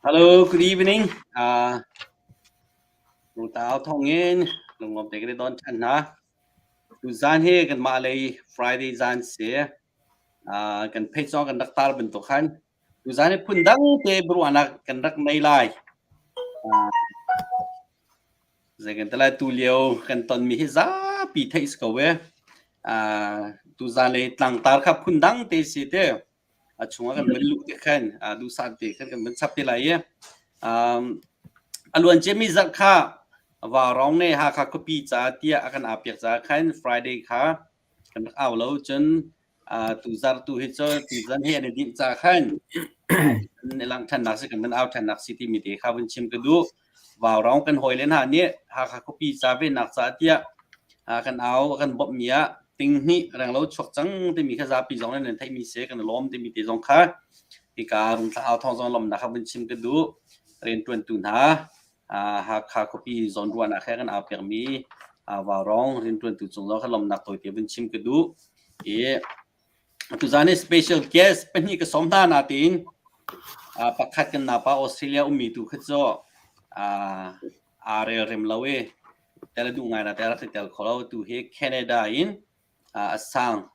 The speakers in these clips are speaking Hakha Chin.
Hello, good evening. Uh, Rungtau thawngin lunglawm te kan i don ṭhan hna. Tuzaan hi kanmah lei Friday zan si. Uh, kan page zong kan rak tar bantuk khan tuzaan hi phundang te biaruahnak kan rak nei lai. Uh, zei kan ti lai tu lio kan tonmi hi zapi theih si ko e. Uh, tuzaan lei tlangtar kha phundang te si te. A chungah kan van luh te khan duhsah te khan kan van chap te lai i a luan ciami zarh kha Vaurawng nih Hakha khuapi ca tiah a kan aa piak caah khan Friday kha kan rak au lo cun tuzarh tu hi cu tuzan hi an i dinh ca khan i langh ṭhannak si kan van au ṭhannak si timi te kha vun chim ka duh. Vaurawng kan hawile hna nih Hakha khuapi ca vennak ca tiah kan au a kan bawmhmi ah tinghnih renglo chuak cang timi kha zapi zong nih nan theihmi si kan i lawm timi te zong kha hika Rungthla au thawng zong lawmnak kha vun chim ka duh. Rianṭuantu hna Hakha khuapi zawnruahnak he kan au piakmi Vaurawng rianṭuantu cung zong kha lawmnak tawite vun chim ka duh. I Tuzaan hi special guest pahnih ka sawm hna natein pakhat kan napa Australia ummi tu kha cu aa relrem lo i tel a duh ngai na te rak i tel kho lo. Tu hi Canada in a sang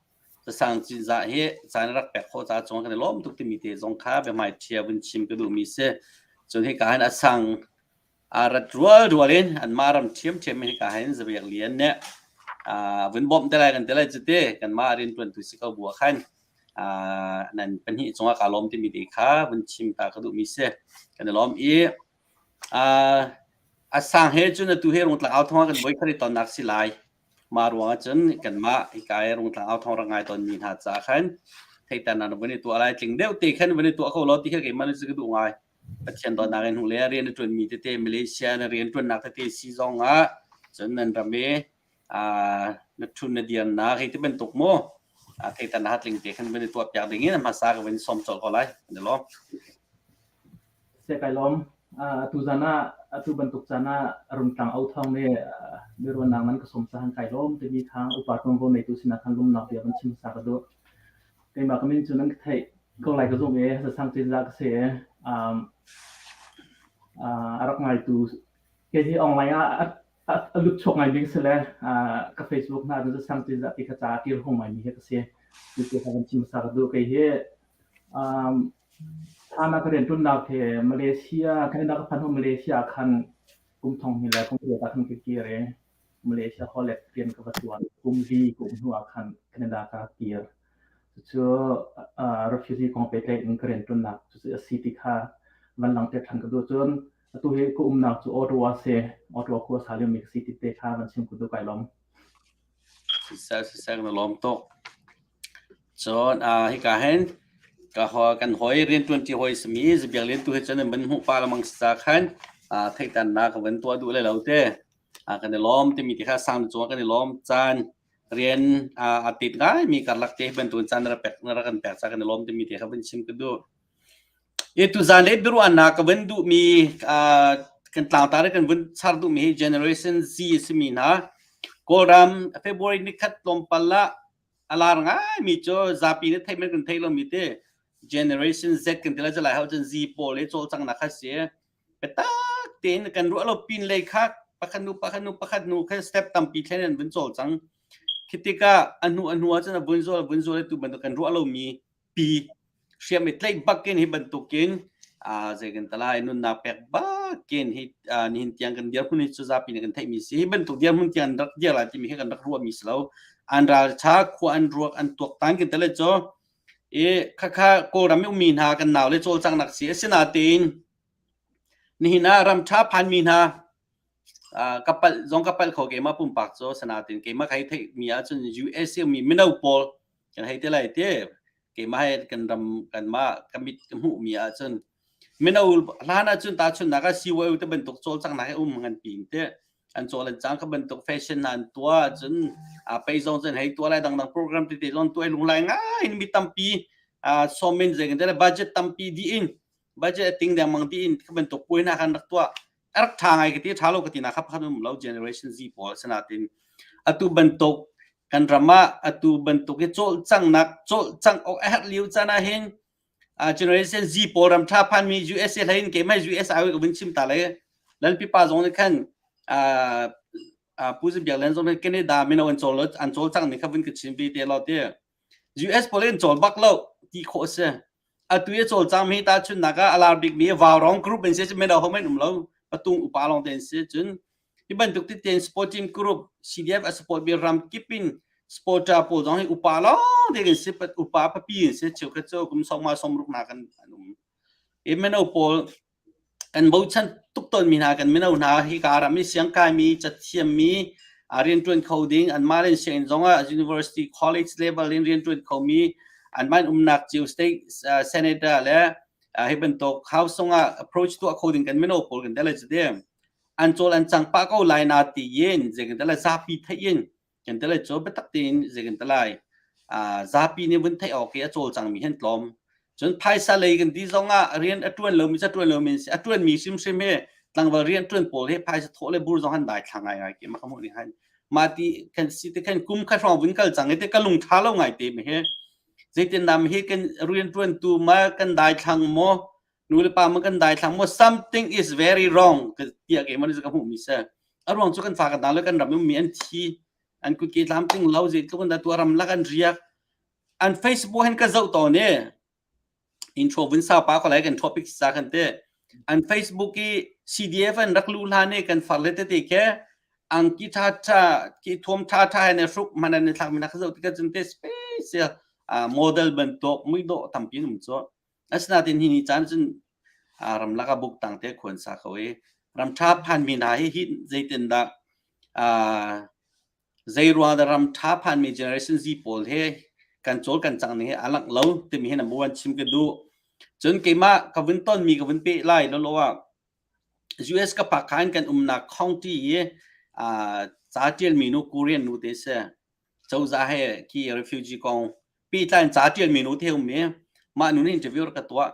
sang cinzah hi caan rak pek khawh caah cung kan i lawm tuk timi te zong kha biahmai ṭhia vun chim ka duhmi si. Cun hika hin a sang A rat rualrual in anmah ram ṭhiamṭhiam in hika hin Zabiak Lian nih vun bawmh te lai kan ti lai cu ti kanmah rianṭuantu si ko bu ah khan nan pahnih cungah kaa lawm timi te kha vun chim ta ka duhmi si. Kan i lawm i a sang he cun atu hi Rungtlang au thawng ah kan voikhat i tonnak si lai. Mah ruangah cun kanmah hika i Rungtlang au thawng rak ngai tawnmi hna caah khan theihternak na vun i tuah lai. Tling deuh te khan vun i tuah ko law ti kha keimah nih cun ka duh ngai. Pathian dawtnak in hnu le rian a ṭuanmi tete Malaysia na rian ṭuannak tete si zong ah cun nan ram i na ṭhun na dirnak hi ti bantuk mu theitan ha tling te khan van i tuah piak ding in hmasa ka van sawm colh ko lai kan i lawm. Se kai lawm. Atu zan ah atu bantuk caan ah Rungtlang au thawng nih biaruahnak nan ka sawm cahan kai lawm timi kha upa ṭuanvo neitu sinah khan lawmnak bia van chim hmasa ka duh. Keimah ka min cu nan ka theih ko lai ka zumh i Zasang Cinzah ka si i um, uh, a rak ngaitu kei hi online ah a, a, a lut chuak ngai ding si le uh, ka Facebook hna cun Zasang Cinzah ti kha ca a kir hung ngaimi hi ka si. Ti kha kan chim hmasa ka duh. Kei hi um, hlan ah ka rianṭuannak hi Malaysia, Canada ka phan hnu Malaysia ah khan kum thong hnih le kum riat ah khan ka kir i Malaysia holek rian ka va ṭuan. Kum li ka um hnu ah khan Canada ka kir. Cucu uh, refugee kong pehtlaih in ka rianṭuannak cucu a si ti kha van langhter ṭhan ka duh. Cun atu hi ka umnak cu Ottawa si. Ottawa khua sa liomi ka si ti te kha van chim ka duh kai lawm. Siseh siseh na lawm tuk. Cun uh, hika hin ka kan hawi rianṭuanṭi hawi simi Zabiak Lian tu hi cun an van hmuh pa lamang si ca khan uh, theihternak ka van tuah duh lai lo te. Kan i lawm timi ti kha sang cungah kan i lawm caan rian a tit ngaimi karlak te bantukin caan na rak pek na rak kan pek ca kan i lawm timi te kha vun chim ka duh. I tuzan le biaruahnak ka vun duhmi kan tlangtar i kan vun char duhmi hi Generation Z a simi hna Kawlram February nikhat tlawmpal ah a lar ngaimi cu zapi nih theih men kan theih lomi te Generation Z kan ti lai cu lai hau cun Z pawl i cawlcanghnak kha si. Biatak tein kan ruah lo pin lei kha pakhat nu pakhat nu pakhat nu kha step tampi thlen an vun cawlcang. Khi tikah a hnu a hnu ahcun a vun zual a vun zual tu bantuk kan ruah lomi pi hriam i tlaih bakin hi bantukin zei kan talai nunnak pek bakin hi nihin tiang kan dirhmun hi cu zapi nih kan theihmi si hi bantuk dirhmun tiang an rak dir lai timi hi kan rak ruahmi si lo an ralṭha khua an ruak an tuaktan kan tale cu i khakha Kawlram i ummi hna kan nau le cawlcanghnak si asinatein nihin ah ram ṭha phanmi hna ka palh zong ka palh kho keimah pumpak cu sanatin keimah kai theihmi ahcun US i ummi mino pawl kan hei te lai te. Keimah he kan ram kanmah ka mit ka hmuhmi ahcun mino hlan ahcun tahchunhnak ah CYO te bantuk cawlcanghnak hi um ngan pin te an cawl an cang ka bantuk fashion hna an tuah cun a pei zong cun hei tuah lai dangdang program tete zong tuah lunglai ngai in mi tampi sawmin zei kan budget tampi dih in budget a ting dengmang dih in ka bantuk puai hna kan rak tuah a rak ṭha ngai ka ti ṭha lo ka ti na kha pakhat um lo generation Z pawl sinatin atu bantuk kan ram ah atu bantuk hi cawlcanghnak cawlcangh awk a herh lio caan ah hin generation Z pawl ram ṭha phanmi USA hlei in keimah US ai ka vun chim ta le Lalpi pa zong nih khan Pu Zing Biak Len zong nih Canada mino an cawl an cawlcangh ni kha vun ka chim ve te lo ti US pawl in cawl bak lo ti khawh a si atu i cawlcang mi ta chunnak ah a lar bik mi Vaurong group in si mino ho men um lo patung upa lawng te an si cun hi bantuk titen sporting group CDF a support mi ram kip in supporter pawl zong hi upa lawng te kan si upa papi in si cheukhat cu kum sawma sawmruk na kan an um i mino pawl Kan bochan tuk tawnmi hna kan mino hna hika ram i siangkaimi, cathiammi, rianṭuan kho ding, anmah le sianginn zongah university, college level in rianṭuan khomi, anmah in umnak cio state senator le hi bantuk house zongah approach tuah kho ding kan mino pawl kan tel cu an cawl an cang pah ko lai na tiin zeitin zapi theih in Kan te lai cu biatak tein zei kan te lai. Zapi nih vun theih awk i a cawlcangmi hi an tlawm. Cun phaisa lei kan ti zong ah rian a ṭuan lomi cu a ṭuan lomi an si. A ṭuanmi hrimhrim hi tlangval rian ṭuan pawl hi phaisa thawh le bur zong an dai thla ngaingai ti ma ka hmuh ning han. Mah ti kan si te khan kum khat hrawng vun kal cang i te ka lung ṭha lo ngai te mi hi. Zeitin dah hi kan rian ṭuantu ma kan daithlang maw nu le pa ma kan daithlang maw something is very wrong tiah keimah nih ka hmuhmi si. A ruang cu kan fa kan le kan ram ummi an thi an kutke tlamtling lo zeitluk in dah tua ram lak an riak an Facebook hin ka zoh tawn i intro vun sau pa ko lai kan topic sa kan te an Facebook i CDF an rak lu hlan i kan far le tete ke angki tha tha ki thuam tha tha ne hruk man an thlak mi na ka zoh tikah cun te special model bantuk mui dawh tampi um chu Asinain hi ni caan cun ramlak ah buk tang te khuan sa ko i ramṭha phanmi hna hi hi zeitindah zei ruang dah ramṭha phanmi generation Z pawl he kan cawl kan cang ning hi a langh lo timi hi number one chim ka duh. Cun keimah ka vun tonmi ka vun peh lai lolo ah US ka pak khan kan umnak county i ca ṭialmi nu Korean nu te si. Cozah he khi refugee kong pehtlai in ca ṭialmi nu te um i mah nu nih interview rak ka tuah.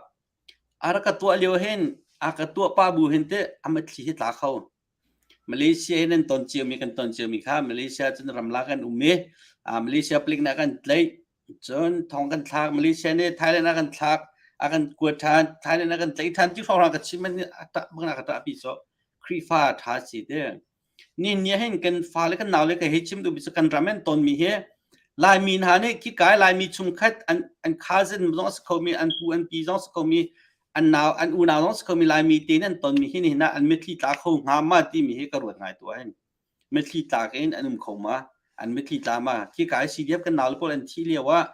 A rak ka tuah lio hin a ka tuah pa bu hin teh a mitthli hi tla kho. Malaysia hin an ton ciomi kan ton ciomi kha Malaysia cun ramlak kan um i Malaysia palik nih a kan tlaih cun thong kan thlak Malaysia nih Thailand a kan thlak a kan kuat ṭhan Thailand a kan tlaih ṭhan ti hrawnghrang ka chim a ṭah bang a ka ṭahpi cu Khrihfa ṭha si te. Nihin ni ah hin kan fale kan naule ka hei chim duhmi cu kan ram an tonmi hi Laimi hna nih khikai Laimi chungkhat an an cousin zong a si khomi an pu an pi zong a si khomi an nau an unau zong a si khomi Laimi te nih an tonmi hi nihin ah an mitthli tla kho hnga ma timi hi ka ruat ngai tu ah hin mitthli tlak in an um kho ma an mitthli tla ma khikai CDF kan naule pawl an thi lio ah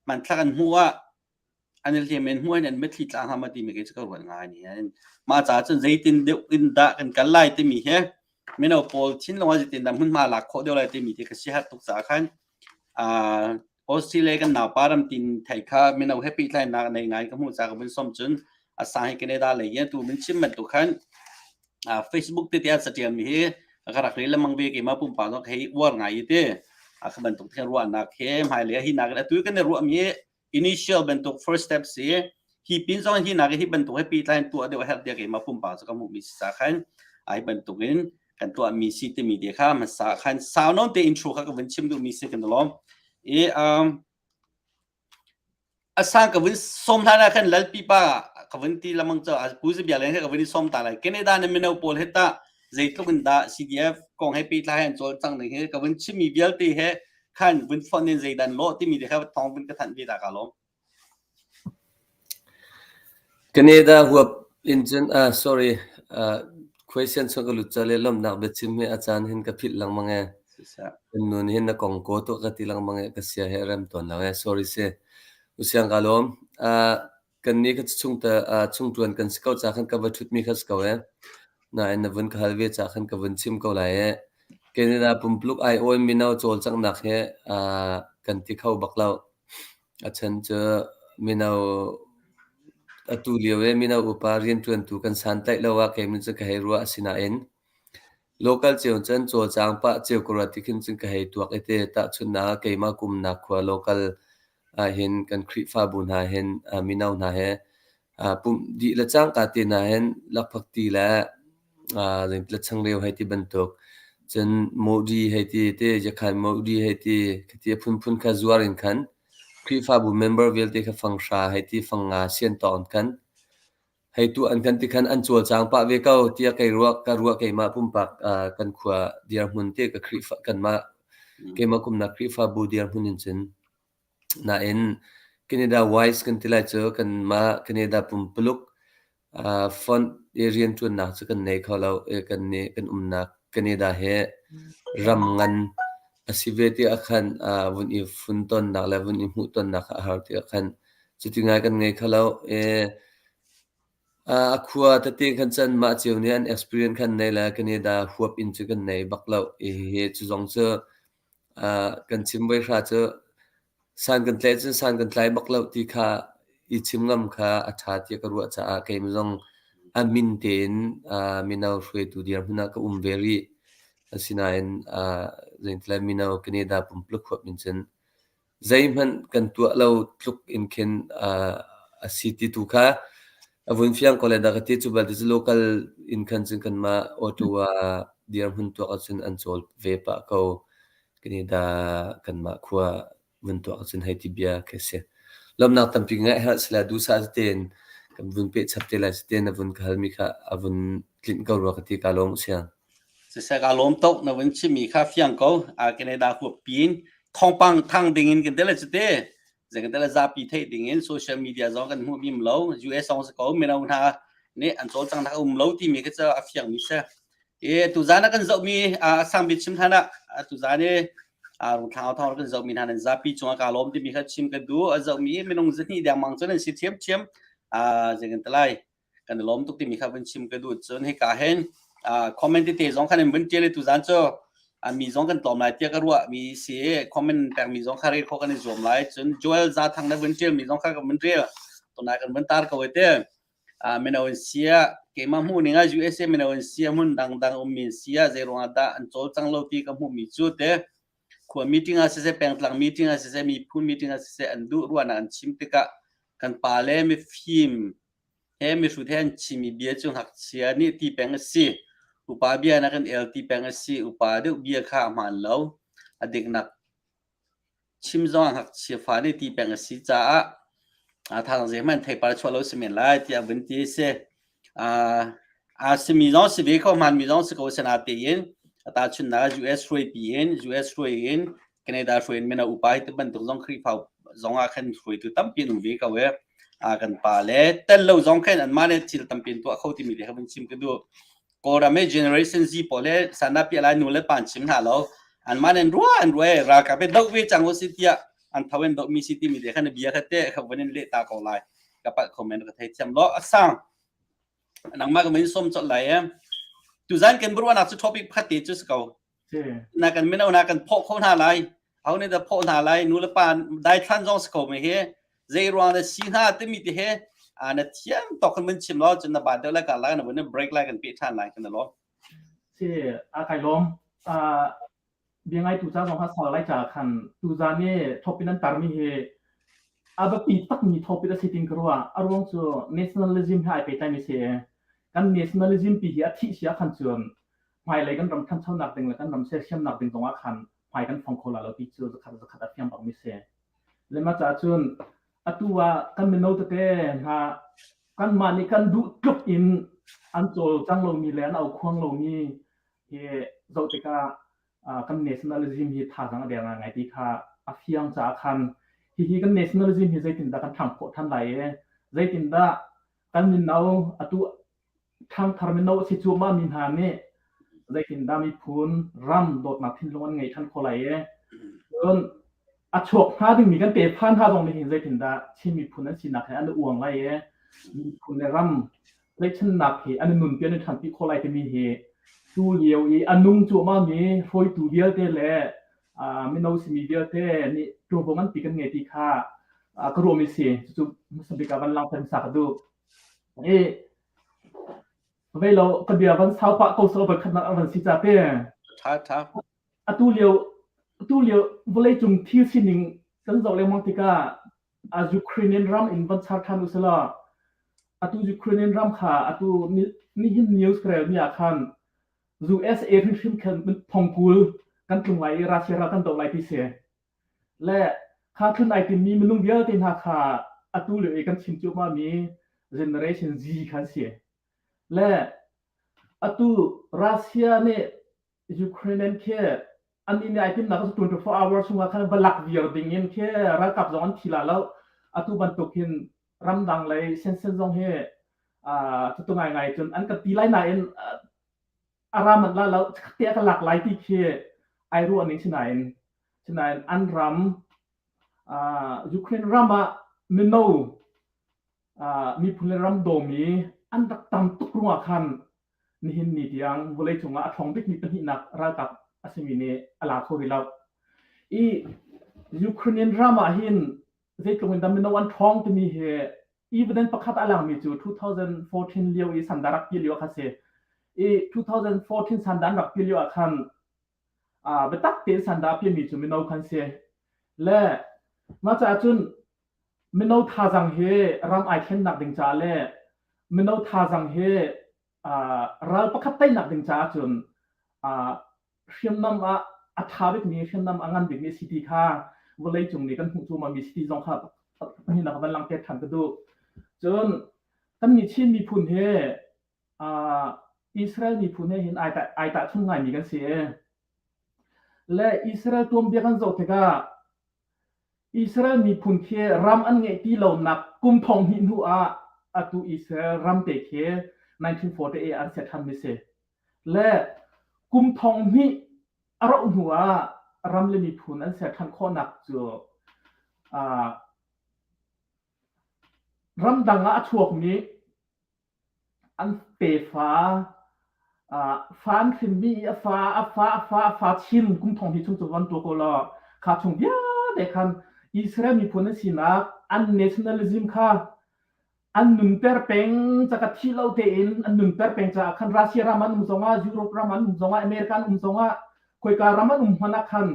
hmanthlak an hmuh ah an i hliam in hmuh in an mitthli tla hnga ma timi kei cu ka ruat ngai ni hin mah caah cun zeitin deuh in dah kan kal lai timi hi mino pawl thinlung ah zeitin dah hmunhma lak khawh deuh lai timi ti ka siaherh tuk caah khan Australia kan naupa ram tin thei kha mino he pehtlainak nei ngai ka hmuh ca ka vun som cun a sang hi Canada lei in tu min chim bantuk khan Facebook te te catial mi hi ka rak rel lengmang ve keimah pumpak zong hei uar ngai i te a kha bantuk the ruahnak he hmailei hi nak atu kan i ruah mi initial bantuk first step si hi pin zong hi nak hi bantuk he pi tlai tuah deuh herh tiah keimah pumpak cu ka hmuh mi si ca khan ai bantuk in kan tuah mi si timi te kha hmasa khan sau non te intro kha ka vun chim duh mi si kan lawm i um asang ka vun som hlan ah khan lalpi pa ka vun ti lamang cho pu zi bia len ka vun i som ta lai Canada na mino pawl he ta zeitluk in dah CDF kong he pi tlai an cawl cang ning he ka vun chim mi vialte he khan vun fonh in zeidan lawh timi te kha thawng vun ka thanh ve ta ka lawm. Canada huap in cun uh, sorry uh, question chung ka lut ca le lawmhnak biachim hi a caan hin ka philh lengmang e. Kan nun hin na kong ko tuah ka ti lengmang e ka sia he rem tawn lo e. Sorry si. Usiang ka lawm. Uh, Kannih kha chungṭuan kan si ko caah khan ka va ṭhutmi kha si ko ee. Nain na vun ka hal ve caah khan ka vun chim ko lai ee. Canada pumpuluk aiawh in mino cawlcanghnak hi kan ti kho bak lo. A chan cu Mino atu lio i mino upa rianṭuantu kan santlaih lo ah kei cu ka hei ruah. Asinain local cio cun cawlcang pah cio ka ruat ti khin cun ka hei tuak i te. Tahchunhnak ah keimah kumnak khua local ahhin kan Khrihfabu hna hin mino hna he pumh dih le cangka te hna hin lakphakti le changreu hei ti bantuk cun mawdi hei ti te yakhan mawdi hei ti khati a phunphun kha zuar in khan Khrihfabu member vialte kha fanghra hei ti fangnga sian tawk in khan hei tuah an kan ti khan an cawlcang pah ve ko tiah kei ruah ka ruah keimah pumpak kan khua dirhmun te ka Khrihfa kanmah keimah kumnak Khrihfabu dirhmun in cun. Nain Canada Wise kan ti lai cu kanmah Canada pumpuluk font i rianṭuannak cu kan nei kho lo i kan nih kan umnak Canada hi ram ngan a si ve tiah khan vun i funtonnak le vun i hmuhtonnak kha a har tiah khan cuti ngai kan ngei kho lo i a khua tete khan cun mah cio nih an experience khan nei le Canada huap in cu kan nei bak lo i hihi cu zong cu kan chim voi hra cu san kan tlaih cun san kan tlai bak lo ti kha i chim ngam kha a ṭha tiah ka ruah caah keimah zong a min tein mino hruaitu dirhmun ah ka um ve rih. Asinain zeitilah mino Canada pumpuluk huap in cun zeihmanh kan tuah lo tluk in khin a si ti tu kha a vun fiang ko le dah ka ti. Cu balte cu local in khan cun kanmah Ottawa dirhmun tuak ahcun an cawl ve pah ko. Canada kanmah khua vun tuak ahcun hei ti bia khi a si. Lawmhnak tampi ngeih herh sila duhsah tein kan vun peh chap te lai tein na vun ka halmi kha a vun tlinh ko rua ka ti ka lawm siang. Siseh ka lawm tuk na vun chimmi kha fiang ko. Canada huap pin thawngpang thang ding in kan tel cu te. Zei kan tel zapi theih ding in social media zong kan hmuh bim lo. US zong si ko mino hna nih an cawlcang nak um lo timi khi cu a fiang mi si. E tuzan ah kan zohmi sang bik chim hlan ah tuzan i rungthlang thawng kan zohmi hna nan zapi cungah ka lawm timi kha chim ka duh. A zohmi minung zahnih dengmang cu nan si thiamthiam. Zei kan ti lai kan i lawm tuk timi kha vun chim ka duh. Cun hika hin comment tete zong khan in vun ṭial i tuzan cu mi zong kan tlawm lai tiah ka ruah mi si comment pek mi zong kha rel khawh kan i zuam lai. Cun Joel Zathang na vun ṭial mi zong kha kan vun rel tunai kan vun tar ko te. Mino in sia keimah hmuh ning ah USA mino in sia hmun dangdang ummi in sia zei ruangah dah an cawlcang lo ti ka hmuh mi cu te khua meeting ah siseh pengtlang meeting ah siseh miphun meeting ah siseh an duh ruahnak an chim tikah kan pa le mifim he mihrut he an chimmi bia cu ngakchia nih ti peng a si. Upa bia na kan el ti peng a si. Upa deuh bia kha a hmaan lo. A diknak chim zong ah ngakchia fa nih ti peng a si caah thazang zeihmanh theipar chuah lo si men lai tiah vun ti a si. A simi zong si ve kho, hmaanmi zong si ko sinatein tahchunhnak ah US hruaipi in US hruai in Canada hruai in mino upa hi ti bantuk zong Khrihfa zong ah khan hruaitu tampi an um ve ko i kan pa le tel lo zong khan anmah le thil tampi an tuah kho timi te kha vun chim ka duh. Kawlram i Generation Z pawl he sana piah lai nu le pa an chim hna lo. Anmah nih an ruah an ruah i ralkap he doh ve cang u si tiah an tho in dohmi si timi te khan bia kha te kha vun in leh ta ko lai. Ka palh kho men ka theithiam lo. A sang. Nangmah ka min som colh lai e. Tuzan kan ruahnak cu topic pakhat te cu si ko. Na kan mino na kan phawh kho hna lai. Ho nih dah phawh hna lai? Nu le pa daithlan zong si ko mi hi. Zei ruang dah si hna timi ti he na thiam tok kan mun chim lo cun na ba deuh lai ka lai na vun break lai kan pe ṭhan lai kan lo. Si a kai lawm. Bia ngaitu ca zong kha sau lai caah khan tuzaan i topic nan tarmi hi a biapi takmi topic a si tin ka ruah. A ruang cu nationalism he ai pehtlaimi si i kan nationalism pi hi a thih si ahkhan cun hmailei kan ram ṭhanchonak ding le kan ram sersiamnak ding zongah khan hmai kan fong kho lai lo ti cu zakhat zakhat a fiang bakmi si. Le mah caah cun atu ah kan mino tete hna kanmah nih kan duh tluk in an cawlcang lomi le an aukhuang lomi hi zoh tikah kan nationalism hi thazaang a der ngaingai ti kha a fiang caah khan hihi kan nationalism hi zeitindah kan ṭhang khawh ṭhan lai i zeitindah kan mino atu ṭhangthar mino a si cuahmah mi hna nih zeitindah miphun ram dawtnak thinlung an ngeih ṭhan khawh lai i cun a chuak hnga dingmi kan tefa hna zong nih hin zeitindah Chin miphun an sinak he an i uang lai i miphun le ram tlaihchannak hi an i nunpi an i ṭhanpi khawh lai timi hi tu lio i a nung cuahmahmi hruaitu vialte le mino simi vialte nih ṭuanvo nganpi kan ngei ti kha. ka ruahmi si. Cucu hmasa bik ah van langhter hmasa ka duh. I vei lo ka bia van sau pah ko sawh voikhatnak an van si ca te. Tha tha. Atu lio atu lio vawleicung thil sining kan zoh lengmang tikah a Ukrainian ram in van char ṭhan usila atu Ukrainian ram kha atu nihin news ka relmi ah khan USA hrimhrim khan thongkul kan tlung lai i Russia ral kan doh lai ti si. Le kha thlun ai timmi minung vialte hna kha atu lio i kan chim cuahmah mi generation Z khan si. Le atu Russia nih Ukrainian khi an inn i ai timnak cu 24 hours chungah khan va lak viar ding in khi ralkap zong an thi la lo. Atu bantuk hin ramdang lei sensen zong hi cutu ngaingai cun an kan ti lai nain a ra manh la lo te a ka lak lai ti khi ai ruah ning sinain sinain an ram Ukraine ram ah mino miphun le ram dawmi an rak tam tuk ruangah khan nihin ni tiang vawleicung ah a ṭhawng bikmi pahnihnak ralkap a simi nih a la kho rih lo. I Ukrainian ram ah hin zeitluk in dah mino an ṭhawng timi hi evidence pakhat a langmi cu 2014 lio i sanda rak pi lio kha si. I 2014 sanda an rak pi lio ah khan biatak tein sanda a piami cu mino khan si. Le mah caah cun mino thazaang hi ram ai thlennak ding caah le mino thazaang hi ral pakhat teinak ding caah cun hriamnam ah a ṭha bikmi hriamnam a ngan bikmi si ti kha vawleicung nih kan hmuh cuahmahmi si ti zong kha pahnihnak van langhter ṭhan ka duh. Cun kannih Chin miphun hi Israel miphun he hin ai tahchun ngaimi kan si i le Israel tuanbia kan zoh tikah Israel miphun khi ram an ngeih ti lonak kum thong hnih hnu ah atu Israel ram te khi 1948 an ser ṭhanmi si. Le kum thong hnih a rauh hnu ah ram le miphun an ser ṭhan khawhnak cu ramdang ah a chuakmi An tefa fa an hrinmi i a fa a fa a fa a fa chin kum thong hnih chung cu van tuah ko law kha chung vialte khan Israel miphun an sinak an nationalism kha an nunter peng ca ka thih lo tein an nunter peng caah khan Russia ram an um zongah Europe ram an um zongah America an um zongah khoika ram an um hmanh ah khan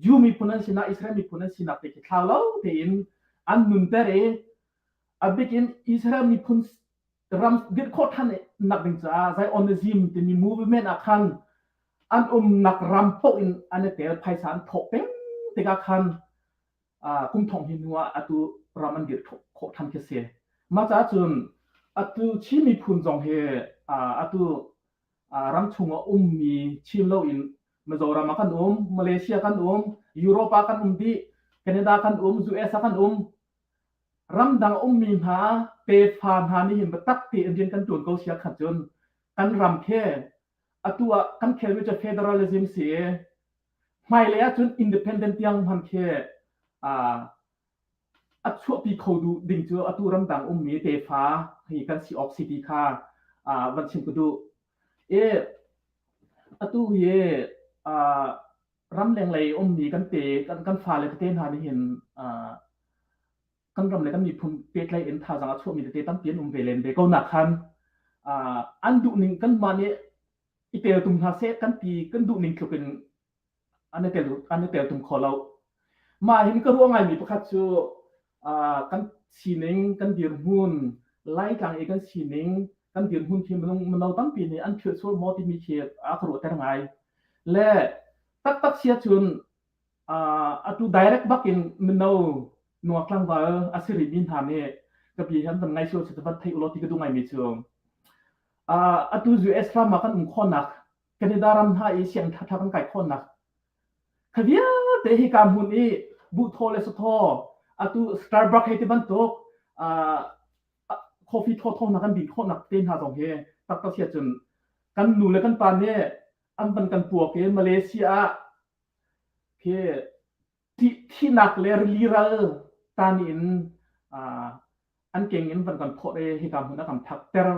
Jew miphun an sinak Israel miphun an sinak te khi thlau lo tein an nunter i A bik in Israel miphun ram dirh khawh ṭhan nak ding caah Zionism timi movement ah khan an umnak ram paoh in an i tel phaisa an thawh peng tikah khan kum thong hi hnu ah atu ram an dirh khawh ṭhan khi si. Mah caah cun atu Chin miphun zong hi atu ram chung ah ummi Chin loin Mizoram ah kan um, Malaysia kan um, Europe ah kan um dih, Canada kan um, US ah kan um. Ramdang ummi hna tefa hna nih hin biatak tein rian kan ṭuan ko si ahkhan cun kan ram khi atu ah kan khelmi cu federalism si i hmailei ahcun independent tiang hman khi a chuahpi kho duh ding cu atu ramdang ummi tefa hi kan si awk si ti kha van chim ka duh. I atu hi ramleng lei ummi kan te kan kan fale tete hna nih hin kan ram le kan miphun pehtlaih in thazaang a chuahmi tete tampi an um ve len ve ko nak khan an duhning kanmah nih i teltum hna seh kan ti kan duhning tluk in an i tel an i teltum kho lo. Mah hin ka ruah ngaimi pakhat cu kan sining kan dirhmun Laitlang i kan sining kan dirhmun khi minung mino tampi nih an philh sual maw timi khi a ka ruahter ngai. Le taktak si ahcun atu direct bak in mino nungak tlangval a si rihmi hna nih ka bia hi an van ngai sual si van thei ulaw ti ka duh ngaimi cu atu US ram ah kan um khawhnak Canada ram hna i sianginn ṭhaṭha kan kai khawhnak kha vialte hi ka hmun i buhthaw le sathaw atu Starbucks hei ti bantuk coffee thawthaw hna kan din khawhnak te hna zong hi taktak si ahcun kan nu le kan pa nih an van kan puak i Malaysia ah khi thihnak le rili ral tan in an keng in van kan phawt i hika hmun ah kan phakter